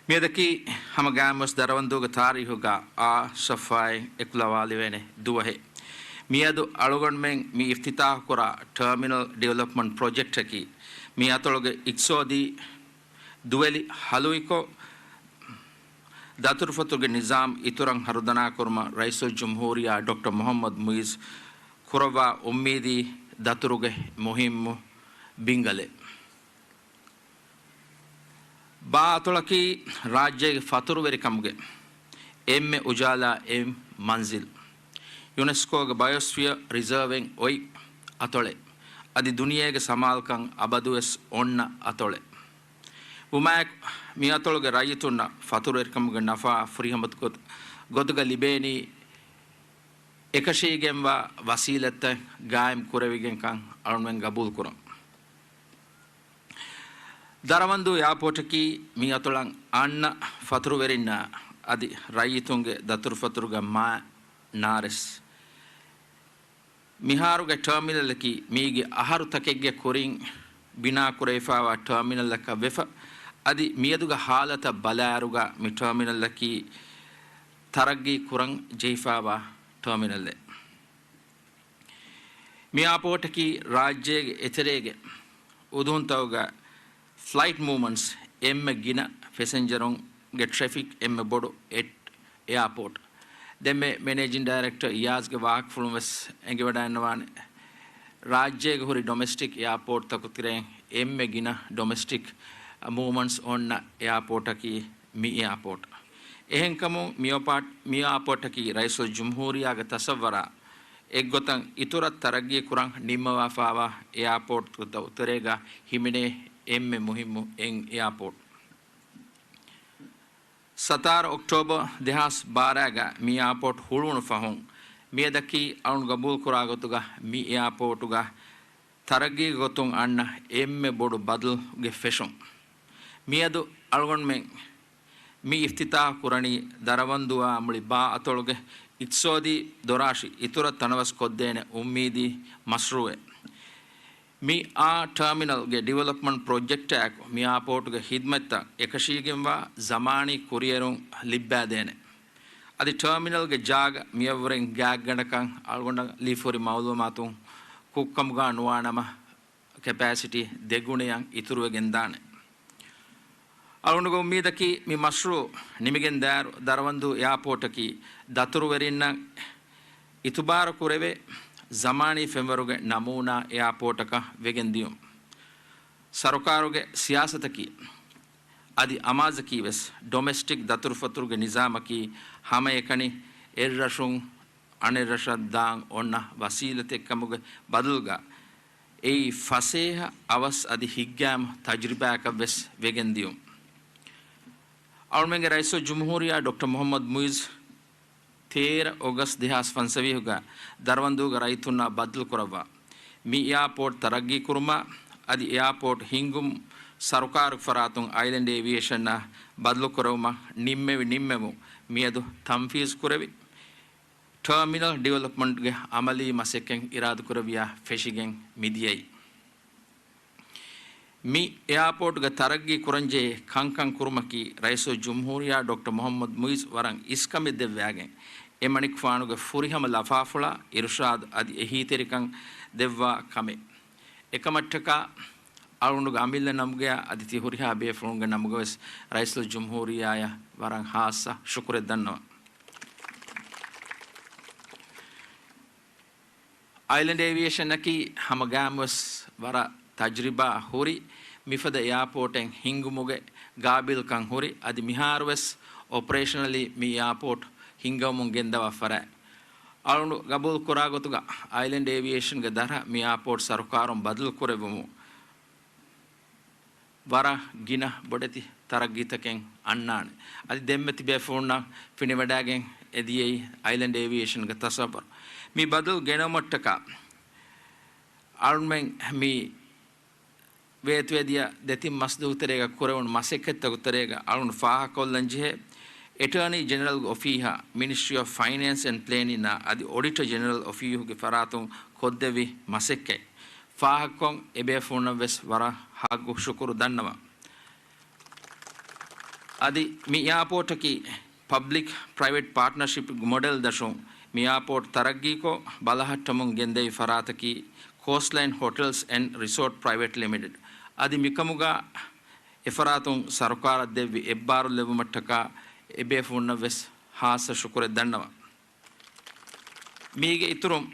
މިއަދަކީ ހަމަ ގާތްވެސް ދަރަވަންދޫގެ ތާރީހުގަ އާ ޞަފްޙާއެއް އެކުލަވާލެވޭނެ ދުވަހެއް. މިއަދު އަޅުގަނޑުމެން މި އިފްތިތާޙުކުރާ ޓަރމިނަލް ޑިވެލޮޕްމަންޓް ޕްރޮޖެކްޓަކީ މި އަތޮޅުގެ އިޤްތިޞާދީ ދުވެލި ހަލުވިކޮށް، ދަތުރުފަތުރުގެ ނިޒާމް އިތުރަށް ހަރުދަނާކުރުމަށް ރައީސުލްޖުމްހޫރިއްޔާ ޑޮކްޓަރ މުޙައްމަދު މުޢިއްޒު ކުރައްވާ އުއްމީދީ ދަތުރުގެ މުހިއްމު ބިންގަލެއް. ބާ އަތޮޅަކީ ރާއްޖޭގެ ފަތުރުވެރިކަމުގެ އެންމެ އުޖާލާ އެއް މަންޒިލް. ޔުނެސްކޯގެ ބަޔޮސްފިއަރ ރިޒާވްއިން އޮތް އަތޮޅެއް. އަދި ދުނިޔޭގެ ސަމާލުކަން އަބަދުވެސް އޮންނަ އަތޮޅެއް. ވުމާއެކު، މި އަތޮޅުގެ ރައްޔިތުންނަށް ފަތުރުވެރިކަމުގެ ނަފާ ފުރިހަމަ ގޮތު-، ގޮތުގަ ލިބޭނީ އެކަށީގެންވާ ވަސީލަތްތައް ގާއިމް ކުރެވިގެންކަން އަޅުގަނޑުމެން ގަބޫލުކުރަން. ދަރަވަންދޫ އެއާޕޯޓަކީ މި އަތޮޅަށް އަންނަ ފަތުރުވެރިންނާ އަދި ރައްޔިތުންގެ ދަތުރުފަތުރުގަ މާ ނާރެސް. މިހާރުގެ ޓާމިނަލަކީ މީގެ އަހަރުތަކެއްގެ ކުރިން ބިނާކުރެވިފާވާ ޓާމިނަލަކަށް ވެފަ، އަދި މިއަދުގެ ހާލަތަށް ބަލާއިރުގަ މި ޓާމިނަލަކީ ތަރައްގީ ކުރަން ޖެހިފާވާ ޓާމިނަލެއް. މި އެއާޕޯޓަކީ ރާއްޖޭގެ އެތެރޭގެ އުދުހުންތަކުގަ ފްލައިޓް މޫވްމަންޓްސް އެންމެ ގިނަ ފެސެންޖަރުންގެ ޓްރެފިކް އެންމެ ބޮޑު އެއާޕޯޓް. ދެންމެ މެނޭޖިން ޑައިރެކްޓަރ އިޔާޒްގެ ވާހަކަފުޅުން ވެސް އެނގިވަޑައިންނަވާނެ. ރާއްޖޭގެ ހުރި ޑޮމެސްޓިކް އެއާޕޯޓްތަކުގެ ތެރެއިން އެންމެ ގިނަ ޑޮމެސްޓިކް މޫވްމަންޓްސް އޮންނަ އެއާޕޯޓަކީ މި އެއާޕޯޓް. އެހެންކަމުން މި އެއާޕޯޓަކީ ރައީސުލްޖުމްހޫރިއްޔާގެ ތަޞައްވަރާ އެއްގޮތަށް އިތުރަށް ތަރައްގީ ކުރަން ނިންމަވާފާވާ އެއާޕޯޓްތަކުގެ ތެރޭގަ ހިމެނޭ އެންމެ މުހިއްމު އެއް އެއާޕޯޓް. ސަތާރަ އޮކްޓޯބަރ ދެހާސް ބާރައިގަ މި އެއާޕޯޓް ހުޅުވުނު ފަހުން މިއަދަކީ އަޅުން ގަބޫލުކުރާ ގޮތުގަ މި އެއާޕޯޓުގަ ތަރައްގީގެ ގޮތުން އަންނަ އެންމެ ބޮޑު ބަދަލުގެ ފެށުން. މިއަދު އަޅުގަނޑުމެން މި އިފްތިތާޙު ކުރަނީ ދަރަވަންދޫއާ މުޅި ބާ އަތޮޅުގެ އިޤްތިޞާދީ ދޮރާށި އިތުރަށް ތަނަވަސް ކޮށްދޭނެ އުއްމީދީ މަޝްރޫޢެއް. މި އާ ޓާމިނަލްގެ ޑިވެލޮޕްމަންޓް ޕްރޮޖެކްޓާއެކު މި އެއާޕޯޓުގެ ޚިދްމަތްތައް އެކަށީގެންވާ ޒަމާނީ ކުރިއެރުން ލިއްބައިދޭނެ. އަދި ޓާމިނަލްގެ ޖާގަ މިއަށްވުރެން ގާތްގަނޑަކަށް އަޅުގަނޑަށް ލިބިފަހުރި މަޢުލޫމާތުން ކުށްކަމުގަ ނުވާނަމަ، ކެޕޭސިޓީ ދެގުނައަށް އިތުރުވެގެންދާނެ. އަޅުގަނޑުގެ އުއްމީދަކީ މި މަޝްރޫޢު ނިމިގެންދާއިރު ދަރަވަންދޫ އެއާޕޯޓަކީ ދަތުރުވެރިންނަށް އިތުބާރު ކުރެވޭ ޒަމާނީ ފެންވަރުގެ ނަމޫނާ އެއާޕޯޓަކަށް ވެގެންދިޔުން. ސަރުކާރުގެ ސިޔާސަތަކީ އަދި އަމާޒަކީ ވެސް ޑޮމެސްޓިކް ދަތުރުފަތުރުގެ ނިޒާމަކީ ހަމައެކަނި އެއްރަށުން އަނެއްރަށަށް ދާން އޮންނަ ވަސީލަތެއްކަމުގެ ބަދަލުގަ އެއީ ފަސޭހަ އަވަސް އަދި ހިތްގައިމު ތަޖުރިބާއަކަށް ވެސް ވެގެންދިޔުން. އަޅުމެންގެ ރައީސުލްޖުމްހޫރިއްޔާ ޑޮކްޓަރ މުޙައްމަދު މުޢިއްޒު ތޭރަ އޮގަސްޓް ދެހާސް ފަންސަވީހުގަ ދަރަވަންދޫގެ ރައްޔިތުންނާ ބައްދަލުކުރައްވާ މި އެއާޕޯޓް ތަރައްގީކުރުމާ އަދި އެއާޕޯޓް ހިންގުމުން ސަރުކާރުގެ ފަރާތުން އައިލެންޑް އޭވިއޭޝަންއާ ބަދަލުކުރެވުމަށް ނިންމެވި ނިންމެވުން މިއަދު ތަންފީޒުކުރެވި، ޓާމިނަލް ޑިވެލޮޕްމަންޓްގެ އަމަލީ މަސައްކަތް އިރާދަކުރެއްވިޔާ ފެށިގެން މިދިޔައީ. މި އެއާޕޯޓްގެ ތަރައްގީ ކުރަންޖެހޭ ކަންކަން ކުރުމަކީ ރައީސުލްޖުމްހޫރިއްޔާ ޑޮކްޓަރ މުޙައްމަދު މުޢިއްޒު ވަރަށް އިސްކަމެއް ދެއްވައިގެން، އެމަނިކުފާނުގެ ފުރިހަމަ ލަފާފުޅާ އިރުޝާދު އަދި އެހީތެރިކަން ދެއްވާ ކަމެއް. އެކަމަށްޓަކާ އަޅުގަނޑުގެ އަމިއްލަ ނަމުގައި އަދި ތި ހުރިހާ ބޭފުޅުންގެ ނަމުގަވެސް ރައީސުލްޖުމްހޫރިއްޔާއަށް ވަރަށް ހާއްސަ ޝުކުރެއް ދަންނަވަން. އައިލެންޑް އޭވިއޭޝަނަކީ ހަމަގައިމުވެސް ވަރަށް ތަޖުރިބާ ހުރި، މިފަދަ އެއާޕޯޓެއް ހިންގުމުގެ ގާބިލްކަން ހުރި، އަދި މިހާރުވެސް އޮޕަރޭޝަނަލީ މި އެއާޕޯޓް ހިންގަވަމުން ގެންދަވާ ފަރާތް. އަޅުގަނޑު ގަބޫލު ކުރާ ގޮތުގަ އައިލެންޑް އޭވިއޭޝަންގެ ދަށަށް މި އެއާޕޯޓް ސަރުކާރުން ބަދަލު ކުރެއްވުމުން ވަރަށް ގިނަ ބޮޑެތި ތަރައްގީތަކެއް އަންނާނެ. އަދި ދެންމެ ތިބޭފުޅުންނަށް ފިނިވަޑައިގެން އެދިޔައީ އައިލެންޑް އޭވިއޭޝަންގެ ތަޞައްވަރު. މި ބަދަލު ގެނައުމަށްޓަކާ އަޅުމެން މި ވޭތުވެދިޔަ ދެތިން މަސްދުވަހު ތެރޭގަ ކުރެވުނު މަސައްކަތްތަކުގެ ތެރޭގަ އަޅުން ފާހަގަކޮށްލަން ޖެހޭ، އެޓާނީ ޖެނެރަލްގެ އޮފީހާ، މިނިސްޓްރީ އޮފް ފައިނޭންސް އެންޑް ޕްލޭނިންއާ އަދި އޮޑިޓަރ ޖެނެރަލް އޮފީހުގެ ފަރާތުން ކޮށްދެއްވި މަސައްކަތް ފާހަގަކޮށް، އެބޭފުޅުންނަށް ވެސް ވަރަށް ހައްގު ޝުކުރު ދަންނަވަން. އަދި މި އެއާޕޯޓަކީ ޕަބްލިކް ޕްރައިވެޓް ޕާޓްނަރޝިޕް މޮޑެލް ދަށުން މި އެއާޕޯޓް ތަރައްގީކޮށް، ބަލަހައްޓަމުން ގެންދެވި ފަރާތަކީ ކޯސްޓްލައިން ހޮޓެލްސް އެންޑް ރިސޯޓް ޕްރައިވެޓް ލިމިޓެޑް. އަދި މިކަމުގަ އެފަރާތުން ސަރުކާރަށް ދެއްވި އެއްބާރުލެއްވުމަށްޓަކާ އެބޭފުޅުންނަށް ވެސް ހާއްސަ ޝުކުރެއް ދަންނަވަން. މީގެ އިތުރުން،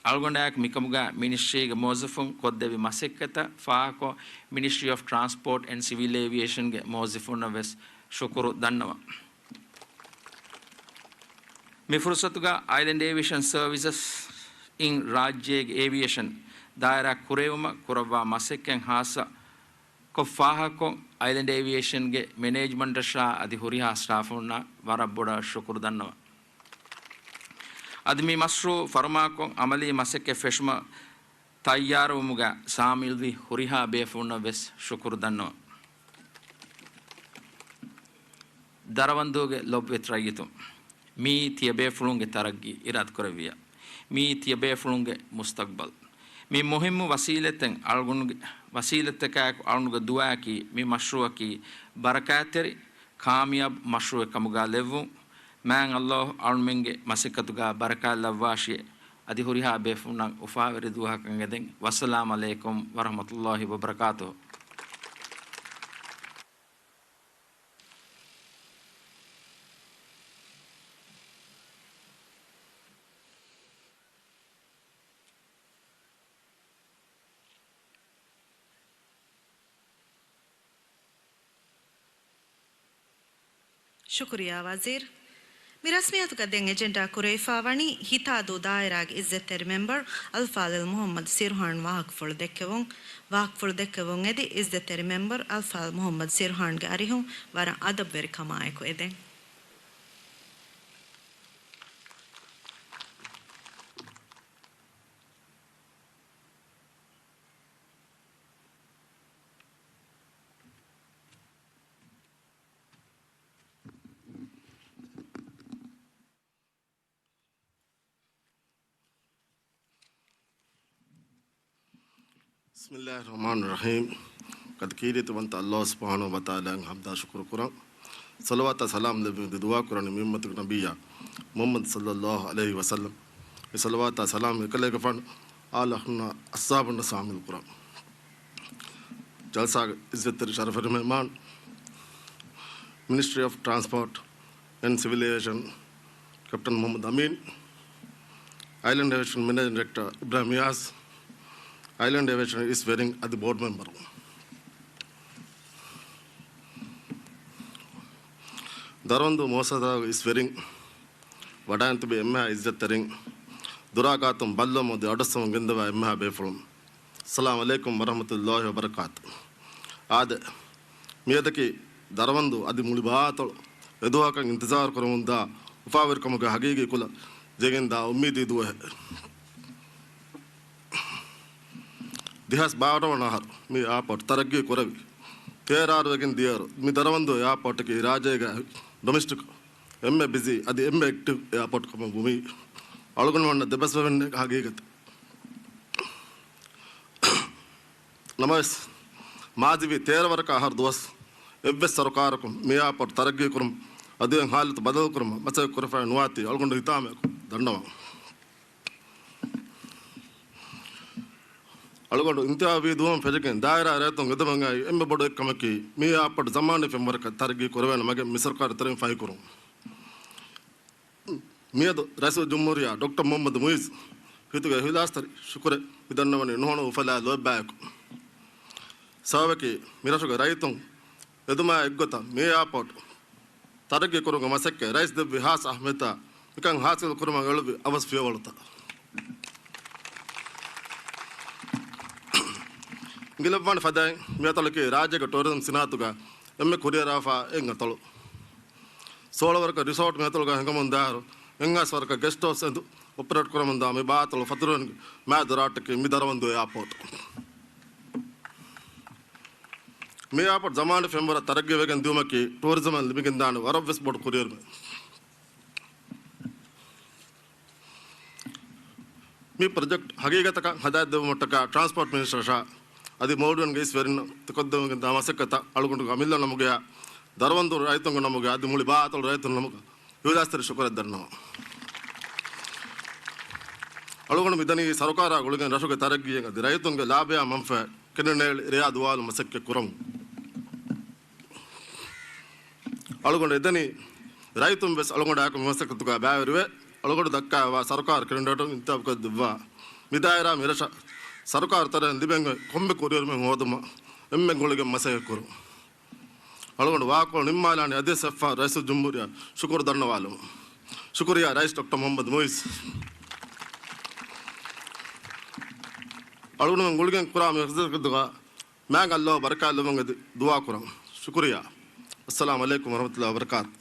އަޅުގަނޑާއެކު މިކަމުގަ މިނިސްޓްރީގެ މުވައްޒަފުން ކޮށްދެއްވި މަސައްކަތަށް ފާހަގަކޮށް، މިނިސްޓްރީ އޮފް ޓްރާންސްޕޯޓް އެންޑް ސިވިލް އޭވިއޭޝަންގެ މުވައްޒަފުންނަށް ވެސް ޝުކުރު ދަންނަވަން. މި ފުރުސަތުގަ އައިލެންޑް އޭވިއޭޝަން ސަރވިސަސް އިން ރާއްޖޭގެ އޭވިއޭޝަން ދާއިރާ ކުރެވުމަށް ކުރައްވާ މަސައްކަތް ހާއްސަ ކޮށް ފާހަގަކޮށް، އައިލެންޑް އޭވިއޭޝަންގެ މެނޭޖްމަންޓަށާ އަދި ހުރިހާ ސްޓާފުންނަށް ވަރަށް ބޮޑަށް ޝުކުރު ދަންނަވަން. އަދި މި މަޝްރޫޢު ފަރުމާކޮށް، އަމަލީ މަސައްކަތް ފެށުމަށް ތައްޔާރުވުމުގަ ސާމިލްވި ހުރިހާ ބޭފުޅުންނަށް ވެސް ޝުކުރު ދަންނަވަން. ދަރަވަންދޫގެ ލޮބުވެތި ރައްޔިތުން، މިއީ ތިޔަބޭފުޅުންގެ ތަރައްގީ އިރާދަކުރެއްވިޔާ، މިއީ ތިޔަބޭފުޅުންގެ މުސްތަގްބަލް. މި މުހިއްމު ވަސީލަތެއް އަޅުގަނޑުގެ، ވަސީލަތަކާއެކު އަޅުގަނޑުގެ ދުޢާއަކީ، މި މަޝްރޫޢަކީ ބަރަކާތްތެރި، ކާމިޔާބު މަޝްރޫޢެއް ކަމުގަ ލެއްވުން. މާތް ﷲ އަޅުމެންގެ މަސައްކަތުގަ ބަރަކާތް ލައްވާށި. އަދި ހުރިހާ ބޭފުޅުންނަށް އުފާވެރި ދުވަހަކަށް އެދެން. ވައްސަލާމް ޢަލައިކުމް ވަރަޙްމަތުﷲ ވަބަރަކާތުހު. ޝުކުރިއްޔާ ވަޒީރު. މި ރަސްމިއްޔަތުގަ ދެން އެޖެންޑާ ކުރެވިފަ ވަނީ ހިތާދޫ ދާއިރާގެ އިއްޒަތްތެރި މެމްބަރު އަލްފާޟިލް މުޙައްމަދު ސިރުހާން ވާހަކަފުޅު ދެއްކެވުން. ވާހަކަފުޅު ދެއްކެވުން އެދި އިއްޒަތްތެރި މެމްބަރު އަލްފާޟިލް މުޙައްމަދު ސިރުހާންގެ އަރިހުން ވަރަށް އަދަބުވެރިކަމާއެކު އެދެން. ބިސްމިއްލާހި ރަޙްމާނި ރަޙީމް. އަދި ކީރިތިވަންތަ ﷲ ސުބްޙާނަހޫ ވަތަޢާލާއަށް ޙަމްދާ ޝުކުރު ކުރަން. ޞަލަވާތާ ސަލާމް ލެއްވި ދުޢާ ކުރަނީ މި އުއްމަތުގެ ނަބިއްޔާ މުޙައްމަދު ޞައްލައްލާހު ޢަލައިހި ވަސައްލަމް. އެ ޞަލަވާތާ ސަލާމް އެކަލޭގެފާނު އާލު އަހްލުންނާ އަޞްޙާބުންނަށް ޝާމިލު ކުރަން. ޖަލްސާގެ އިއްޒަތްތެރި ޝަރަފުވެރި މެހެމާނު، މިނިސްޓްރީ އޮފް ޓްރާންސްޕޯޓް އެންޑް ސިވިލް އޭވިއޭޝަން ކެޕްޓަން މުޙައްމަދު އަމީން، އައިލެންޑް އޭވިއޭޝަން މެނޭޖިން ޑިރެކްޓަރ އިބްރާހިމް އިޔާސް، އައިލެންޑް އޭވިއޭޝަން އިސް ވެރިން އަދި ބޯޑް މެމްބަރު. ދަރަވަންދޫ މުއައްސަސާގެ އިސް ވެރިން، ވަޑައިން ތިބި އެންމެހާ އިއްޒަތްތެރިން، ދުރާ ގާތުން ބައްލަވަމުން އަދި އަޑުއައްސަމުން ގެންދަވާ އެންމެހާ ބޭފުޅުން، އައްސަލާމް ޢަލައިކުމް ވަރަޙްމަތުﷲި ވަބަރަކާތު. އާދެ، މިއަދަކީ ދަރަވަންދޫ އަދި މުޅި ބާތޮޅު އެދުވަހަކަށް އިންތިޒާރު ކުރަމުންދާ އުފާވެރިކަމުގެ ހަގީގީ ކުލަ ޖެހިގެންދާ އުއްމީދީ ދުވަހެއް. ދެހާސް ބާރަ ވަނަ އަހަރު މި އެއާޕޯޓް ތަރައްގީ ކުރެވި. ތޭރަ އަހަރު ވެގެން ދިޔައިރު މި ދަރަވަންދޫ އެއާޕޯޓަކީ ރާއްޖޭގަ ޑޮމެސްޓިކް އެންމެ ބިޒީ އަދި އެންމެ އެކްޓިވް އެއާޕޯޓް ކަމަށް ވުމީ އަޅުގަނޑުމެންނަށް ދެބަސްވެވެން ހަގީގަތެއް. ނަމަވެސް، މާޒީވީ ތޭރަ ވަރަކަށް އަހަރު ދުވަސް އެއްވެސް ސަރުކާރަކުން މި އެއާޕޯޓް ތަރައްގީ ކުރުމަށް އަދި އެ ހާލަތު ބަދަލު ކުރުމަށް މަސައްކަތް ކުރެފައި ނުވާތީ އަޅުގަނޑު ހިތާމައަކު ދަންނަވަން. އަޅުގަނޑު އިންތިހާބީ ދުވަހުން ފެށިގެން ދާއިރާ ރައްޔިތުން އެދުމަށް އައި އެންމެ ބޮޑު އެއްކަމަކީ، މި އެއާޕޯޓް ޒަމާނީ ފެންވަރަކަށް ތަރައްގީ ކުރެވޭނެ މަގެއް މި ސަރުކާރު ތެރެއިން ފަހިކުރުން. މިއަދު ރައީސުލްޖުމްހޫރިއްޔާ ޑޮކްޓަރ މުޙައްމަދު މުޢިއްޒު ހިތުގެ އިޚްލާޞްތެރި ޝުކުރެއް މި ދަންނަވަނީ ނުހަނު އުފަލާ ލޯތްބާއެކު. ސަބަބަކީ، މި ރަށުގެ ރައްޔިތުން އެދުމާ އެއްގޮތަށް މި އެއާޕޯޓް ތަރައްގީ ކުރުމުގެ މަސައްކަތް ރައީސް ދެއްވި ހާއްސަ އަހައްމިއްޔަތާ މިކަން ހާސިލް ކުރުމަށް އެޅުއްވި އަވަސް ފިޔަވަޅުތައް. އިނގިލައްވާނެ ފަދައިން މި އަތޮޅަކީ ރާއްޖޭގެ ޓޫރިޒަމް ސިނާއަތުގަ އެންމެ ކުރިއަރާފާ އެއް އަތޮޅު. ސޯޅަ ވަރަކަށް ރިސޯޓް މި އަތޮޅުގަ ހިނގަމުން ދާއިރު، އެއްހާސް ވަރަކަށް ގެސްޓް ހައުސް އެނދު އޮޕަރޭޓް ކުރަމުންދާ މި ބާތޮޅު ފަތުރުވަނި މާތް ދުރާއްޓަކީ މި ދަރަވަންދޫ އެއާޕޯޓް. މި އެއާޕޯޓް ޒަމާނީ ފެންވަރަށް ތަރައްގީވެގެން ދިއުމަކީ ޓޫރިޒަމަށް ލިބިގެންދާނެ ވަރަށްވެސް ބޮޑު ކުރިއެރުމެއް. މި ޕްރޮޖެކްޓް ހަގީގަތަކަށް ހަދާދެއްވުމަށްޓަކާ ޓްރާންސްޕޯޓް މިނިސްޓަރަށާ އަދި މޯލްޑިވްސްގެ އިސް ވެރިންނަށް ތިކޮށްދެވިގެންދާ މަސައްކަތަށް އަޅުގަނޑުގެ އަމިއްލަ ނަމުގައި ދަރަވަންދޫ ރައްޔިތުންގެ ނަމުގައި އަދި މުޅި ބާތޮޅު ރައްޔިތުން ނަމުގަ އިޚްލާޞްތެރި ޝުކުރެއް ދަންނަވަން. އަޅުގަނޑު މިދަނީ ސަރުކާރާ ގުޅިގެން ރަށުގެ ތަރައްގީއަށް އަދި ރައްޔިތުންގެ ލާބަޔާ މަންފާ ކެނޑިނޭޅި ރެޔާ ދުވާލު މަސައްކަތް ކުރަމުން. އަޅުގަނޑު އެދެނީ ރައްޔިތުން ވެސް އަޅުގަނޑާއެކު މި މަސައްކަތުގަ ބައިވެރިވެ، އަޅުގަނޑު ދައްކާވާ ސަރުކާރު ކެނޑިޑޭޓުން އިންތިހާބުކޮށްދެއްވާ މި ދާއިރާ މި ރަށަށް ސަރުކާރު ތެރެއިން ލިބެން އޮތް ކޮންމެ ކުރިއެރުމެއް ހޯދުމަށް އެންމެން ގުޅިގެން މަސައްކަތް ކުރުން. އަޅުގަނޑު ވާކޮޅު ނިންމާލާނީ އަދިވެސް އެއްފަހަރު ރައީސުލްޖުމްހޫރިއްޔާ ޝުކުރު ދަންނަވާލުމުން. ޝުކުރިއްޔާ ރައީސް ޑޮކްޓަރ މުޙައްމަދު މުޢިއްޒު. އަޅުގަނޑުމެން ގުޅިގެން ކުރާ މި މަސައްކަތުގަ މާތް ﷲ ބަރަކާތްލެއްވުން އެދި ދުޢާ ކުރަން. ޝުކުރިއްޔާ. އައްސަލާމް ޢަލައިކުމް ވަރަޙްމަތުﷲި ވަބަރަކާތު.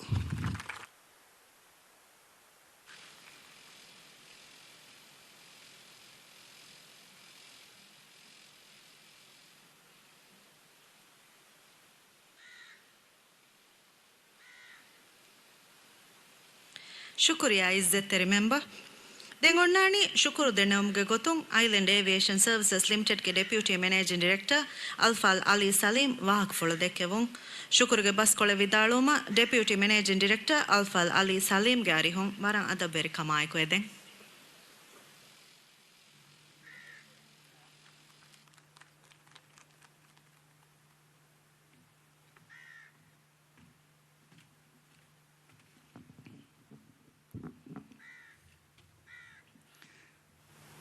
ޝުކުރިއްޔާ އިއްޒަތްތެރި މެމްބަރ. ދެން އޮންނާނީ ޝުކުރު ދެނެވުމުގެ ގޮތުން އައިލެންޑް އޭވިއޭޝަން ސަރވިސަސް ލިމިޓެޑްގެ ޑެޕިއުޓީ މެނޭޖިން ޑިރެކްޓަރ އަލްފާޟިލް އަލީ ސަލީމް ވާހަކަފުޅު ދެއްކެވުން. ޝުކުރުގެ ބަސްކޮޅެއް ވިދާޅުވުމަށް ޑެޕިއުޓީ މެނޭޖިން ޑިރެކްޓަރ އަލްފާޟިލް އަލީ ސަލީމްގެ އަރިހުން ވަރަށް އަދަބުވެރިކަމާއެކު އެދެން.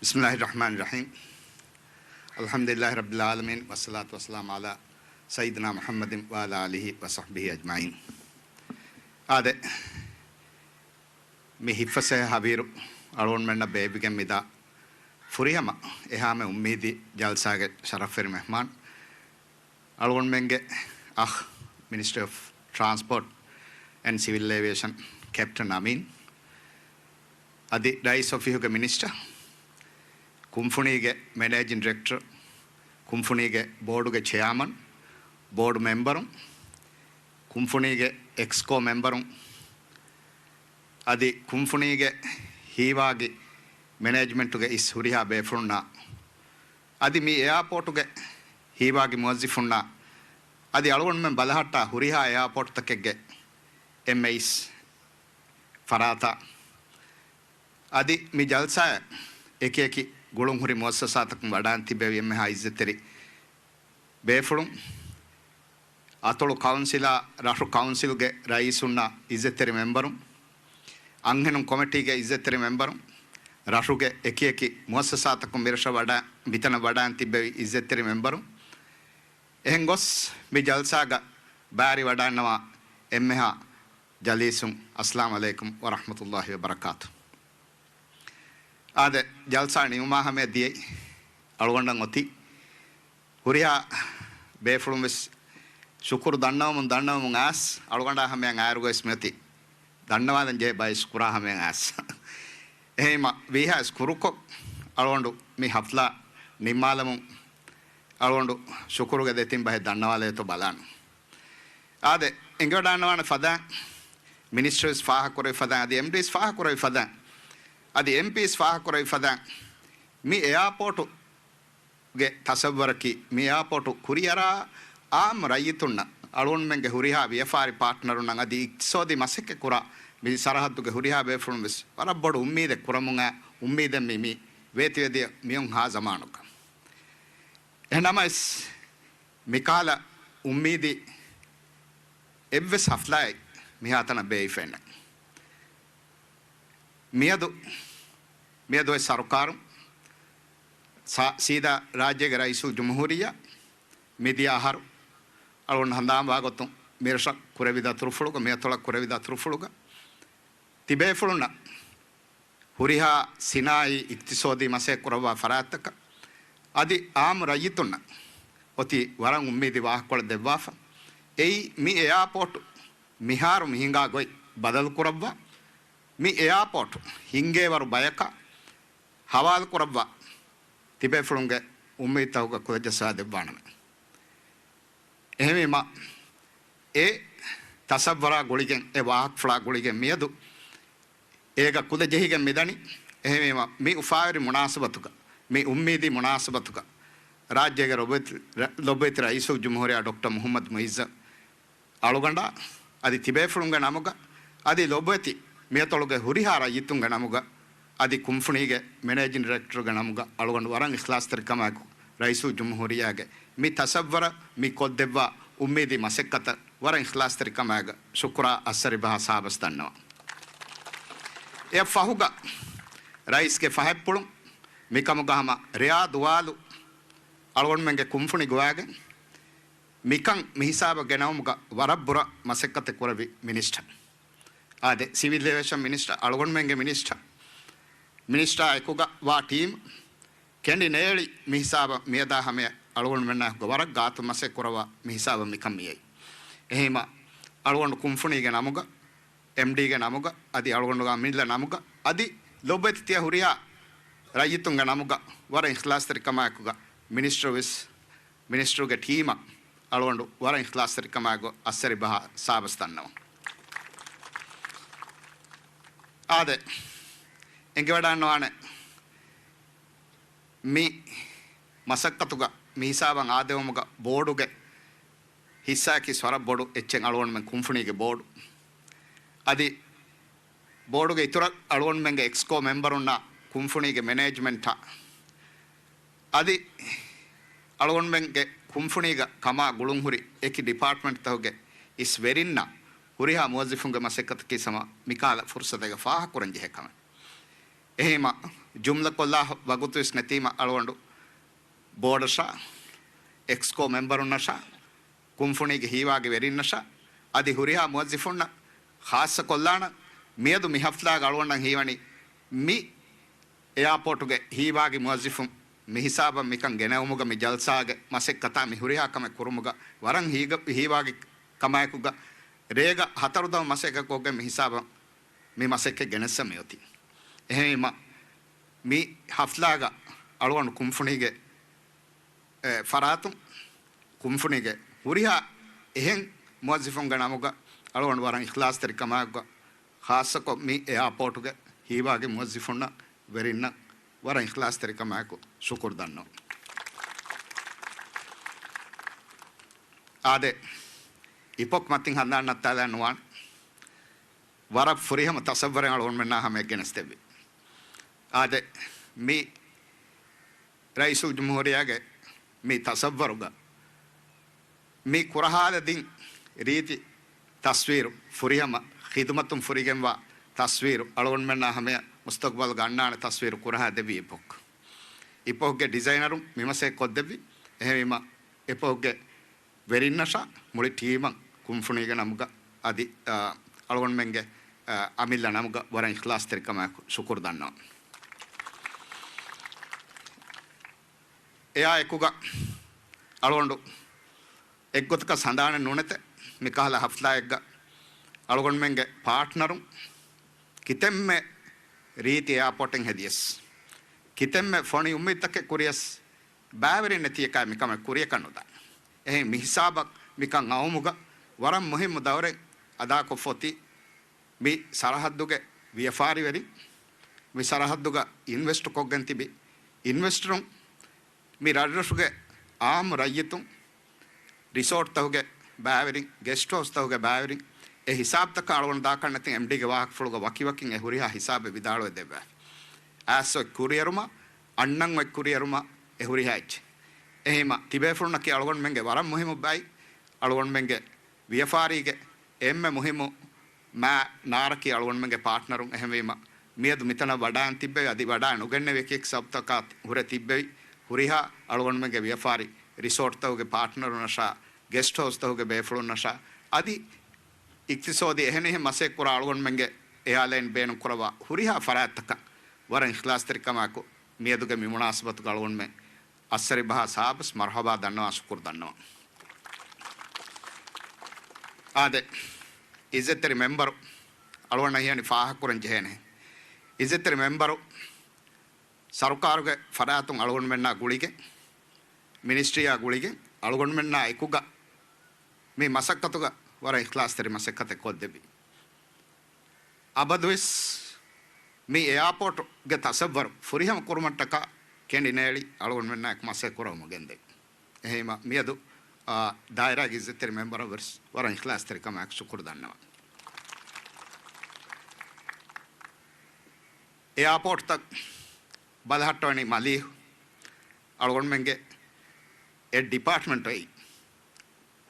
بسم الله الرحمن الرحيم. الحمد لله رب العالمين، والصلاة والسلام على سيدنا محمد وعلى آله وصحبه أجمعين. އާދެ، މި ހިތްފަސޭހަ ހަވީރު އަޅުގަނޑުމެންނަށް ބޭއްވިގެން މިދާ ފުރިހަމަ އެހާމެ އުއްމީދީ ޖަލްސާގެ ޝަރަފްވެރި މެހްމާން، އަޅުގަނޑުމެންގެ އަޚް، މިނިސްޓްރީ އޮފް ޓްރާންސްޕޯޓް އެންޑް ސިވިލް އޭވިއޭޝަން ކެޕްޓަން އަމީން، އަދި ރައީސް އޮފީހުގެ މިނިސްޓަރ، ކުންފުނީގެ މެނޭޖިން ޑިރެކްޓަރ، ކުންފުނީގެ ބޯޑުގެ ޗެއާމަން، ބޯޑު މެމްބަރުން، ކުންފުނީގެ އެކްސްކޯ މެމްބަރުން، އަދި ކުންފުނީގެ ހީވާގި މެނޭޖްމަންޓުގެ އިސް ހުރިހާ ބޭފުޅުންނާ، އަދި މި އެއާޕޯޓުގެ ހީވާގި މުވައްޒިފުންނާ، އަދި އަޅުގަނޑުމެން ބަލަހައްޓާ ހުރިހާ އެއާޕޯޓްތަކެއްގެ އެމްއޭއިސް ފަރާތާ، އަދި މި ޖަލްސާއަށް އެކިއެކި ގުޅުންހުރި މުއައްސަސާތަކުން ވަޑައިން ތިއްބެވި އެންމެހާ އިއްޒަތްތެރި ބޭފުޅުން، އަތޮޅު ކައުންސިލާ، ރަށު ކައުންސިލްގެ ރައީސުންނާ އިއްޒަތްތެރި މެމްބަރުން، އަންހެނުން ކޮމިޓީގެ އިއްޒަތްތެރި މެމްބަރުން، ރަށުގެ އެކިއެކި މުއައްސަސާތަކުން މިރަށަށް ވަޑަ، މިތަނަށް ވަޑައިން ތިއްބެވި އިއްޒަތްތެރި މެމްބަރުން، އެހެން ގޮސް މި ޖަލްސާގަ ބާރި ވަޑައިންނަވާ އެންމެހާ ޖަލީސުން، އައްސަލާމް ޢަލައިކުމް ވަރަޙްމަތުﷲި ވަބަރަކާތު. އާދެ، ޖަލްސާ ނިމުމާ ހަމަޔަށް ދިޔައީ އަޅުގަނޑަށް އޮތީ ހުރިހާ ބޭފުޅުން ވެސް ޝުކުރު ދަންނަވަމުން، ދަންނަވަމުން އާސް، އަޅުގަނޑާ ހަމަޔަށް އާއިރުގައި ވެސް މިއޮތީ ދަންނަވާލަން ޖެހޭ ބައެއް ޝުކުރާ ހަމަޔަށް އާސް. އެހެންމަ ވީހާ ވެސް ކުރުކޮށް، އަޅުގަނޑު މި ހަފްލާ ނިންމާލަމުން އަޅުގަނޑު ޝުކުރުގެ ދެތިން ބަހެއް ދަންނަވާލައިތޯ ބަލާނަން. އާދެ، އެނގިވަޑައިގަންނަވާނެ ފަދައިން، މިނިސްޓަރު ވެސް ފާހަގަކުރެއްވި ފަދައިން، އަދި އެމްޑީ ވެސް ފާހަގަކުރެއްވި ފަދައިން، އަދި އެމްޕީ ވެސް ފާހަގަކުރެއްވި ފަދައިން، މި އެއާޕޯޓުގެ ތަސައްވަރަކީ، މި އެއާޕޯޓު ކުރިއަރާ އާއްމު ރައްޔިތުންނަށް، އަޅުގަނޑުމެންގެ ހުރިހާ ވިޔަފާރި ޕާޓްނަރުންނަށް އަދި އިޤްތިޞާދީ މަސައްކަތް ކުރާ މި ސަރަހައްދުގެ ހުރިހާ ބޭފުޅުން ވެސް ވަރަށް ބޮޑު އުއްމީދެއް ކުރަމުން އައި އުއްމީދެއް މި، މި ވޭތުވެދިޔަ މިއޮންހާ ޒަމާނުގަ. އެހެންނަމަވެސް، މިކަހަލަ އުއްމީދީ އެއްވެސް ހަފްލާއެއް މިހާތަނަށް ބޭއްވިފައެއް ނެތް. މިއަދު، މިއަދު އޮތް ސަރުކާރުން ސާ-، ސީދާ ރާއްޖޭގެ ރައީސުލްޖުމްހޫރިއްޔާ މިދިޔަ އަހަރު އަޅުގަނޑު ހަނދާންވާ ގޮތުން މިރަށަށް ކުރެވި ދަތުރުފުޅުގަ، މިއަތޮޅަށް ކުރެވި ދަތުރުފުޅުގަ ތިބޭފުޅުންނަށް ހުރިހާ ސިނާއީ އިޤްތިޞާދީ މަސައްކަތް ކުރައްވާ ފަރާތްތަކަށް އަދި އާއްމު ރައްޔިތުންނަށް އޮތީ ވަރަށް އުއްމީދީ ވާހަކަކޮޅެއް ދެއްވާފަ. އެއީ، މި އެއާޕޯޓު މިހާރު މި ހިނގާ ގޮތް ބަދަލު ކުރައްވާ، މި އެއާޕޯޓު ހިންގޭވަރު ބަޔަކަށް ހަވާލު ކުރައްވާ ތިބޭފުޅުންގެ އުއްމީދުތަކުގަ ކުލަޖައްސާ ދެއްވާނަމޭ. އެހެންވީމަ، އެ ތަސައްވަރާ ގުޅިގެން، އެ ވާހަކަފުޅާ ގުޅިގެން މިއަދު އޭގަ ކުލަ ޖެހިގެން މިދަނީ. އެހެންވީމަ، މި އުފާވެރި މުނާސަބަތުގަ، މި އުއްމީދީ މުނާސަބަތުގަ، ރާއްޖޭގެ ލޮބުވެތި، ރަ-، ލޮބުވެތި ރައީސުލްޖުމްހޫރިއްޔާ ޑޮކްޓަރ މުޙައްމަދު މުޢިއްޒަށް އަޅުގަނޑާ އަދި ތިބޭފުޅުންގެ ނަމުގަ، އަދި ލޮބުވެތި މިއަތޮޅުގެ ހުރިހާ ރައްޔިތުންގެ ނަމުގަ، އަދި ކުންފުނީގެ މެނޭޖިން ޑިރެކްޓަރުގެ ނަމުގަ އަޅުގަނޑު ވަރަށް އިޚްލާޞްތެރިކަމާއެކު ރައީސުލްޖުމްހޫރިއްޔާގެ މި ތަސައްވަރަށް މި ކޮށްދެއްވާ އުއްމީދީ މަސައްކަތަށް ވަރަށް އިޚްލާޞްތެރިކަމާއެކު ޝުކުރާ އައްސަރިބަހާ ސާބަސް ދަންނަވަން. އެއަށް ފަހުގަ ރައީސްގެ ފަހަތްޕުޅުން މިކަމުގަ ހަމަ ރެޔާ ދުވާލު އަޅުގަނޑުމެންގެ ކުންފުނި ގޮވާގެން މިކަން މިހިސާބަށް ގެނައުމުގަ ވަރަށް ބުރަ މަސައްކަތެއް ކުރެއްވި މިނިސްޓަރު. އާދެ، ސިވިލް އޭވިއޭޝަން މިނިސްޓަރު އަޅުގަނޑުމެންގެ މިނިސްޓަރު، މިނިސްޓަރާ އެކުގަ ވާ ޓީމް ކެނޑި ނޭޅި މިހިސާބަށް މިއަދާ ހަމަޔަށް އަޅުގަނޑުމެންނާ އެކުގަ ވަރަށް ގާތު މަސައްކަތް ކުރައްވާ މިހިސާބަށް މިކަން މިއައީ. އެހީމަ އަޅުގަނޑު ކުންފުނީގެ ނަމުގަ، އެމްޑީގެ ނަމުގަ، އަދި އަޅުގަނޑުގެ އަމިއްލަ ނަމުގަ، އަދި ލޮބުވެތި ތިޔަ ހުރިހާ ރައްޔިތުންގެ ނަމުގަ ވަރަށް އިޚްލާޞްތެރިކަމާއެކުގަ މިނިސްޓަރު ވެސް، މިނިސްޓަރުގެ ޓީމަށް އަޅުގަނޑު ވަރަށް އިޚްލާޞްތެރިކަމާއެކު އައްސަރިބަހާ ސާބަސް ދަންނަވަން. އާދެ، އެނގިވަޑާންނަވާނެ މި މަސައްކަތުގަ މި ހިސާބަށް އާދެވުމުގަ ބޯޑުގެ ހިއްސާއަކީ ވަރަށް ބޮޑު އެއްޗެއް އަޅުގަނޑުމެން ކުންފުނީގެ ބޯޑު. އަދި ބޯޑުގެ އިތުރަށް އަޅުގަނޑުމެންގެ އެކްސްކޯ މެމްބަރުންނާ ކުންފުނީގެ މެނޭޖްމަންޓާ އަދި އަޅުގަނޑުމެންގެ ކުންފުނީގަ ކަމާ ގުޅުންހުރި އެކި ޑިޕާޓްމަންޓްތަކުގެ އިސް ވެރިންނާ ހުރިހާ މުވައްޒިފުންގެ މަސައްކަތަކީ ހަމަ މިކަހަލަ ފުރުސަތެއްގަ ފާހަގަކުރަން ޖެހޭ ކަމެއް. އެހީމަ، ޖުމްލަކޮށްލާ ވަގުތުވެސް ނެތީމަ އަޅުގަނޑު ބޯޑަށާ، އެކްސްކޯ މެމްބަރުންނަށާ، ކުންފުނީގެ ހީވާގި ވެރިންނަށާ، އަދި ހުރިހާ މުވައްޒިފުންނަށް ޚާއްޞަކޮށްލާނަން. މިއަދު މި ހަފްތާގަ އަޅުގަނޑަށް ހީވަނީ މި އެއާޕޯޓުގެ ހީވާގި މުވައްޒިފުން މި ހިސާބަށް މިކަން ގެނައުމުގަ މި ޖަލްސާގެ މަސައްކަތާ މި ހުރިހާ ކަމެއް ކުރުމުގަ ވަރަށް ހީގަ-، ހީވާގި ކަމާއެކުގަ ރޭގަ ހަތަރު ދަމު މަސައްކަތްކޮށްގެން މި ހިސާބަށް މި މަސައްކަތް ގެނެއްސަ މިއޮތީ. އެހެންވީމަ، މި ހަފްތާގަ އަޅުގަނޑު ކުންފުނީގެ އެ، ފަރާތުން ކުންފުނީގެ ހުރިހާ އެހެން މުވައްޒިފުންގެ ނަމުގަ އަޅުގަނޑު ވަރަށް އިޚްލާޞްތެރިކަމާއެކުގަ، ޚާއްޞަކޮށް މި އެއާޕޯޓުގެ ހީވާގި މުވައްޒިފުންނަށް، ވެރިންނަށް ވަރަށް އިޚްލާޞްތެރިކަމާއެކު ޝުކުރު ދަންނަވަން. އާދެ، އިޕޮކް މަތިން ހަނދާން ނައްތާލާ ނުވާނެ. ވަރަށް ފުރިހަމަ ތަސައްވަރެއް އަޅުގަނޑުމެންނާ ހަމަޔަށް ގެނެސްދެއްވި. އާދެ، މި ރައީސުލްޖުމްހޫރިއްޔާގެ މި ތަސައްވަރުގަ މި ކުރަހާލަދިން ރީތި ތަސްވީރު، ފުރިހަމަ ޚިދުމަތުން ފުރިގެންވާ ތަސްވީރު، އަޅުގަނޑުމެންނާ ހަމަޔަށް މުސްތަޤްބަލްގަ އަންނާނެ ތަސްވީރު ކުރަހާ ދެއްވީ އިޕޮކް. އިޕޮކްގެ ޑިޒައިނަރުން މި މަސައްކަތް ކޮށްދެއްވި. އެހެންވީމަ، އިޕޮކްގެ ވެރިންނަށާ މުޅި ޓީމަށް ކުންފުނީގެ ނަމުގަ އަދި، އާ، އަޅުގަނޑުމެންގެ، އާ، އަމިއްލަ ނަމުގަ ވަރަށް އިޚްލާޞްތެރިކަމާއެކު ޝުކުރު ދަންނަވަން. އެއާ އެކުގަ އަޅުގަނޑު އެއްގޮތަކަށް ހަނދާނެއް ނުނެތެ، މިކަހަލަ ހަފްތާއެއްގަ އަޅުގަނޑުމެންގެ ޕާޓްނަރުން ކިތަންމެ ރީތި އެއާޕޯޓެއް ހެދިޔަސް، ކިތަންމެ ފޮނި އުއްމީދުތަކެއް ކުރިޔަސް، ބައިވެރިން ނެތިއެކާ މިކަމެއް ކުރިޔަކަށް ނުދާނެ. އެހެން މިހިސާބަށް މިކަން އައުމުގަ ވަރަށް މުހިއްމު ދައުރެއް އަދާކޮށްފަ އޮތީ މި ސަރަހައްދުގެ ވިޔަފާރިވެރިން، މި ސަރަހައްދުގަ އިންވެސްޓް ކޮށްގެން ތިބި އިންވެސްޓަރުން، މި ރަށްރަށުގެ އާއްމު ރައްޔިތުން، ރިސޯޓްތަކުގެ ބައިވެރިން، ގެސްޓް ހައުސްތަކުގެ ބައިވެރިން، އެ ހިސާބުތަކަށް އަޅުގަނޑު ދާކަށް ނެތިން އެމްޑީގެ ވާހަކަފުޅުގަ ވަކިވަކިން އެ ހުރިހާ ހިސާބެއް ވިދާޅުވެ ދެއްވާފި. އައިސް އޮތް ކުރިއެރުމަށް، އަންނަން އޮތް ކުރިއެރުމަށް އެ ހުރިހާ އެއްޗެއް. އެހީމަ، ތިބޭފުޅުންނަކީ އަޅުގަނޑުމެންގެ ވަރަށް މުހިއްމު ބައި، އަޅުގަނޑުމެންގެ ވިޔަފާރީގެ އެންމެ މުހިއްމު މާ ނާރަކީ އަޅުގަނޑުމެންގެ ޕާޓްނަރުން. އެހެންވީމަ، މިއަދު މިތަނަށް ވަޑާން ތިއްބެވި، އަދި ވަޑާ ނުގެންނެވި އެކި އެކި ސަބަބުތަކާ ހުރެ ތިއްބެވި، ހުރިހާ އަޅުގަނޑުމެންގެ ވިޔަފާރި ރިސޯޓްތަކުގެ ޕާޓްނަރުންނަށާ، ގެސްޓް ހައުސްތަކުގެ ބޭފުޅުންނަށާ، އަދި އިޤްތިޞާދީ އެހެނިހެން މަސައްކަތް ކުރާ އަޅުގަނޑުމެންގެ އެއާލައިން ބޭނުން ކުރައްވާ ހުރިހާ ފަރާތްތަކަށް ވަރަށް އިޚްލާޞްތެރިކަމާއެކު މިއަދުގެ މި މުނާސަބަތުގަ އަޅުގަނޑުމެން އައްސަރިބަހާ ސާބަސް މަރުޙަބާ ދަންނަވާ ޝުކުރު ދަންނަވަން. އާދެ، އިއްޒަތްތެރި މެމްބަރު އަޅުގަނޑަށް ހީވަނީ ފާހަގަކުރަން ޖެހޭނެ. އިއްޒަތްތެރި މެމްބަރު ސަރުކާރުގެ ފަރާތުން އަޅުގަނޑުމެންނާ ގުޅިގެން، މިނިސްޓްރީއާ ގުޅިގެން، އަޅުގަނޑުމެންނާ އެކުގަ މި މަސައްކަތުގަ ވަރަށް އިޚްލާޞްތެރި މަސައްކަތެއް ކޮށްދެއްވި. އަބަދުވެސް މި އެއާޕޯޓުގެ ތަސައްވަރު ފުރިހަމަ ކުރުމަށްޓަކާ ކެނޑި ނޭޅި އަޅުގަނޑުމެންނާއެކު މަސައްކަތް ކުރަމުން ގެންދެވި. އެހީމަ މިއަދު، އާ، ދާއިރާގެ އިއްޒަތްތެރި މެމްބަރަށް ވެސް ވަރަށް އިޚްލާޞްތެރިކަމާއެކު ޝުކުރު ދަންނަވަން. އެއާޕޯޓްތައް ބަލަހައްޓަވަނީ މަލީހު އަޅުގަނޑުމެންގެ އެއް ޑިޕާޓްމަންޓު އެއީ.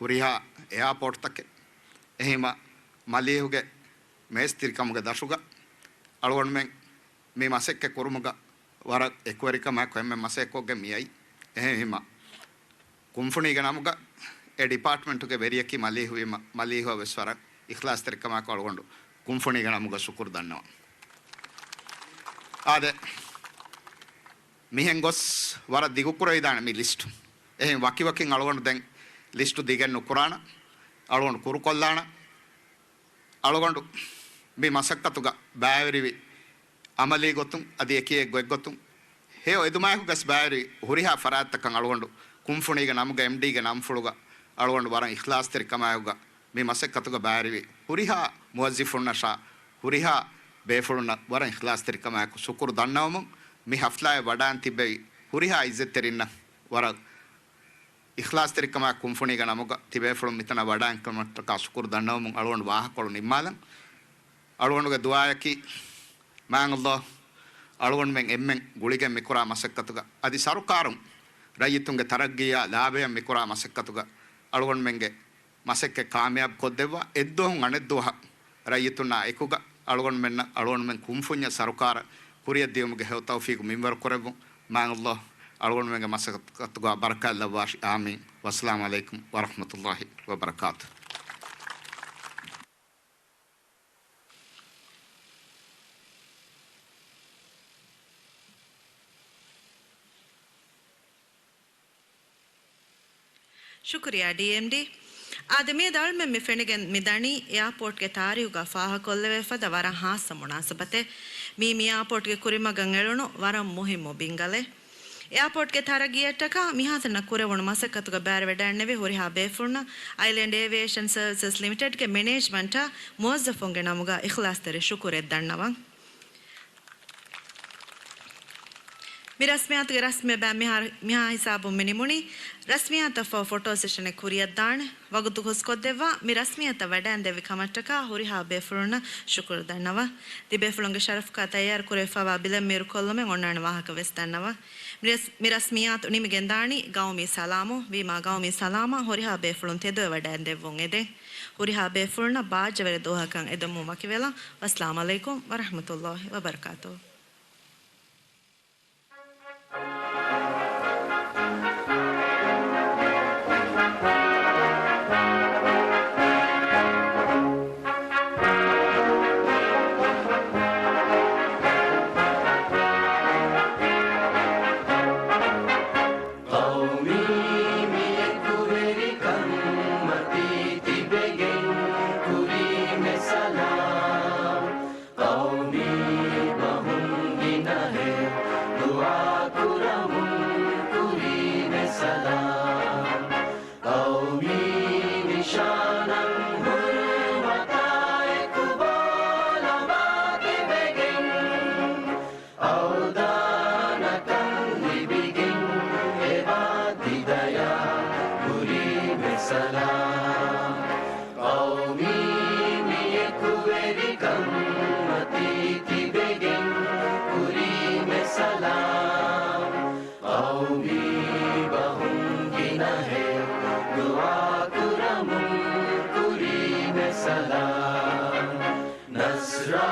ހުރިހާ އެއާޕޯޓްތަކެއް. އެހީމަ މަލީހުގެ މޭސްތިރިކަމުގެ ދަށުގަ އަޅުގަނޑުމެން މި މަސައްކަތް ކުރުމުގަ ވަރަށް އެކުވެރިކަމާއެކު އެންމެ މަސައްކަތްކޮށްގެން މިއައީ. އެހެންވީމަ، ކުންފުނީގެ ނަމުގަ އެ ޑިޕާޓްމަންޓުގެ ވެރިޔަކީ މަލީހުވީމަ، މަލީހުއަށް ވެސް ވަރަށް އިޚްލާޞްތެރިކަމާއެކު އަޅުގަނޑު ކުންފުނީގެ ނަމުގަ ޝުކުރު ދަންނަވަން. އާދެ، މިހެން ގޮސް ވަރަށް ދިގުކުރެވިދާނެ މި ލިސްޓު. އެހެން ވަކިވަކިން އަޅުގަނޑު ދެން ލިސްޓު ދިގެއް ނުކުރާނަން. އަޅުގަނޑު ކުރުކޮށްލާނަން. އަޅުގަނޑު މި މަސައްކަތުގަ ބައިވެރިވި އަމަލީ ގޮތުން އަދި އެކި އެއް ގޮތްގޮތުން ހެޔޮ އެދުމާއެކު ގަސް ބައިވެރި ހުރިހާ ފަރާތްތަކަށް އަޅުގަނޑު ކުންފުނީގެ ނަމުގަ އެމްޑީގެ ނަންފުޅުގަ އަޅުގަނޑު ވަރަށް އިޚްލާޞްތެރިކަމާއެކުގަ މި މަސައްކަތުގަ ބައިވެރިވި ހުރިހާ މުވައްޒިފުންނަށާ، ހުރިހާ ބޭފުޅުންނަށް ވަރަށް އިޚްލާޞްތެރިކަމާއެކު ޝުކުރު ދަންނަވަމުން، މި ޙަފްލާއެއް ވަޑައިން ތިއްބެވި ހުރިހާ ޢިއްޒަތްތެރިންނަށް ވަރަށް އިޚްލާޞްތެރިކަމާއެކު ކުންފުނީގެ ނަމުގަ ތިބޭފުޅުން މިތަނަށް ވަޑައިން ކަމަށްޓަކާ ޝުކުރު ދަންނަވަމުން އަޅުގަނޑު ވާހަކަކޮޅު ނިންމާލަން. އަޅުގަނޑުގެ ދުޢާއަކީ، މާތް ﷲ އަޅުގަނޑުމެން އެންމެން ގުޅިގެން މިކުރާ މަސައްކަތުގަ އަދި ސަރުކާރުން ރައްޔިތުންގެ ތަރައްގީއާ ލާބަޔަށް މިކުރާ މަސައްކަތުގަ އަޅުގަނޑުމެންގެ މަސައްކަތް ކާމިޔާބު ކޮށްދެއްވާ، އެއްދުވަހުން އަނެއްދުވަހަށް ރައްޔިތުންނާ އެކުގަ އަޅުގަނޑުމެންނަށް އަޅުގަނޑުމެން ކުންފުންޏަށް ސަރުކާރަށް ކުރިއަށް ދިޔުމުގެ ހެޔޮ ތައުފީޤު މިންވަރު ކުރެއްވުން. މާތް ﷲ އަޅުގަނޑުމެންގެ މަސައްކަތުގަ ބަރަކާތް ލައްވާށި. އާމީން. ވައްސަލާމު ޢަލައިކުމް ވަރަޙްމަތުﷲ ވަބަރަކާތުހު. ޝުކުރިއްޔާ، ޑީއެމްޑީ. އާދެ، މިއަދު އަޅުމެން މި ފެނިގެން މި ދަނީ އެއާޕޯޓްގެ ތާރީހުގަ ފާހަގަކޮށްލެވޭ ފަދަ ވަރަށް ހާއްސަ މުނާސަބަތެއް. މީ މި އެއާޕޯޓްގެ ކުރިމަގަށް އެޅުނު ވަރަށް މުހިއްމު ބިންގަލެއް. އެއާޕޯޓްގެ ތަރައްގީއަށްޓަކާ މިހާތަނަށް ކުރެވުނު މަސައްކަތުގަ ބައިވެރިވެޑައިންނެވި ހުރިހާ ބޭފުޅުންނަށް އައިލެންޑް އޭވިއޭޝަން ސަރވިސަސް ލިމިޓެޑްގެ މެނޭޖްމަންޓާ މުވައްޒަފުންގެ ނަމުގަ އިޚްލާޞްތެރި ޝުކުރެއް ދަންނަވަން. މި ރަސްމިއްޔާތުގެ ރަސްމީ ބައި މިހާ، މިހާ ހިސާބުން މި ނިމުނީ. ރަސްމިއްޔާތަށްފަހު ފޮޓޯ ސެޝަނެއް ކުރިއަށްދާނެ. ވަގުތު ހުސްކޮށްދެއްވާ، މި ރަސްމިއްޔާތަށް ވަޑައިންދެއްވި ކަމަށްޓަކާ ހުރިހާ ބޭފުޅުންނަށް ޝުކުރު ދަންނަވަން. ތިބޭފުޅުންގެ ޝަރަފުގަ ތައްޔާރު ކުރެވިފައިވާ ބިލެއް މީރުކޮށްލުމެއް އޮންނާނެ ވާހަކަ ވެސް ދަންނަވަން. މި ރަސް، މި ރަސްމިއްޔާތު ނިމިގެން ދާނީ ގައުމީ ސަލާމުން. ވީމާ ގައުމީ ސަލާމަށް ހުރިހާ ބޭފުޅުން ތެދުވެ ވަޑައިންދެއްވުން އެދެން. ހުރިހާ ބޭފުޅުންނަށް ބާއްޖަވެރި ދުވަހަކަށް އެދެމުން ވަކިވެލަން. ވައްސަލާމު ޢަލައިކުމް ވަރަޙްމަތުﷲ ވަބަރަކާތުހު. ޤައުމީ މި އެކުވެރިކަން މަތީ ތިބެގެން ކުރީމެ ސަލާމް. ޤައުމީ ބަހުން ގިނަހެއް ދުޢާކުރަމުން ކުރީމެ ސަލާމް. ޤައުމީ ނިޝާނަށް ހުރުމަތާއެކު ބޯލަމާ ތިބެގެން އަވްދާނަކަން ލިބިގެން އެބާ ތިދަޔާ ކުރީމެ ސަލާމް. ޤައުމީ މި އެކުވެރިކަން މަތީ ތިބެގެން ކުރީމެ ސަލާމް. ޤައުމީ ބަހުން ގިނަހެއް ދުޢާކުރަމުން ކުރީމެ ސަލާމް. ނަޞްރާ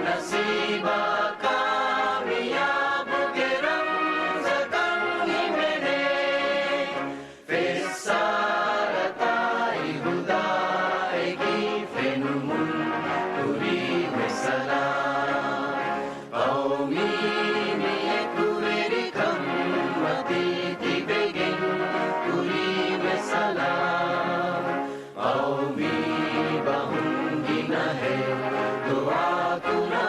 ނަސީބާ ކާމިޔާބުގެ ރަމްޒަކަށް ހިމެނޭ. ފެއްސާރަތާއި ހުދާއެކީ ފެނުމުން ކުރީމެ ސަލާމް. ޤައުމީ މި އެކުވެރިކަން މަތީ ތިބެގެން ކުރީމެ ސަލާމް. ޤައުމީ ބަހުން ގިނަހެއް ދުޢާކުރަ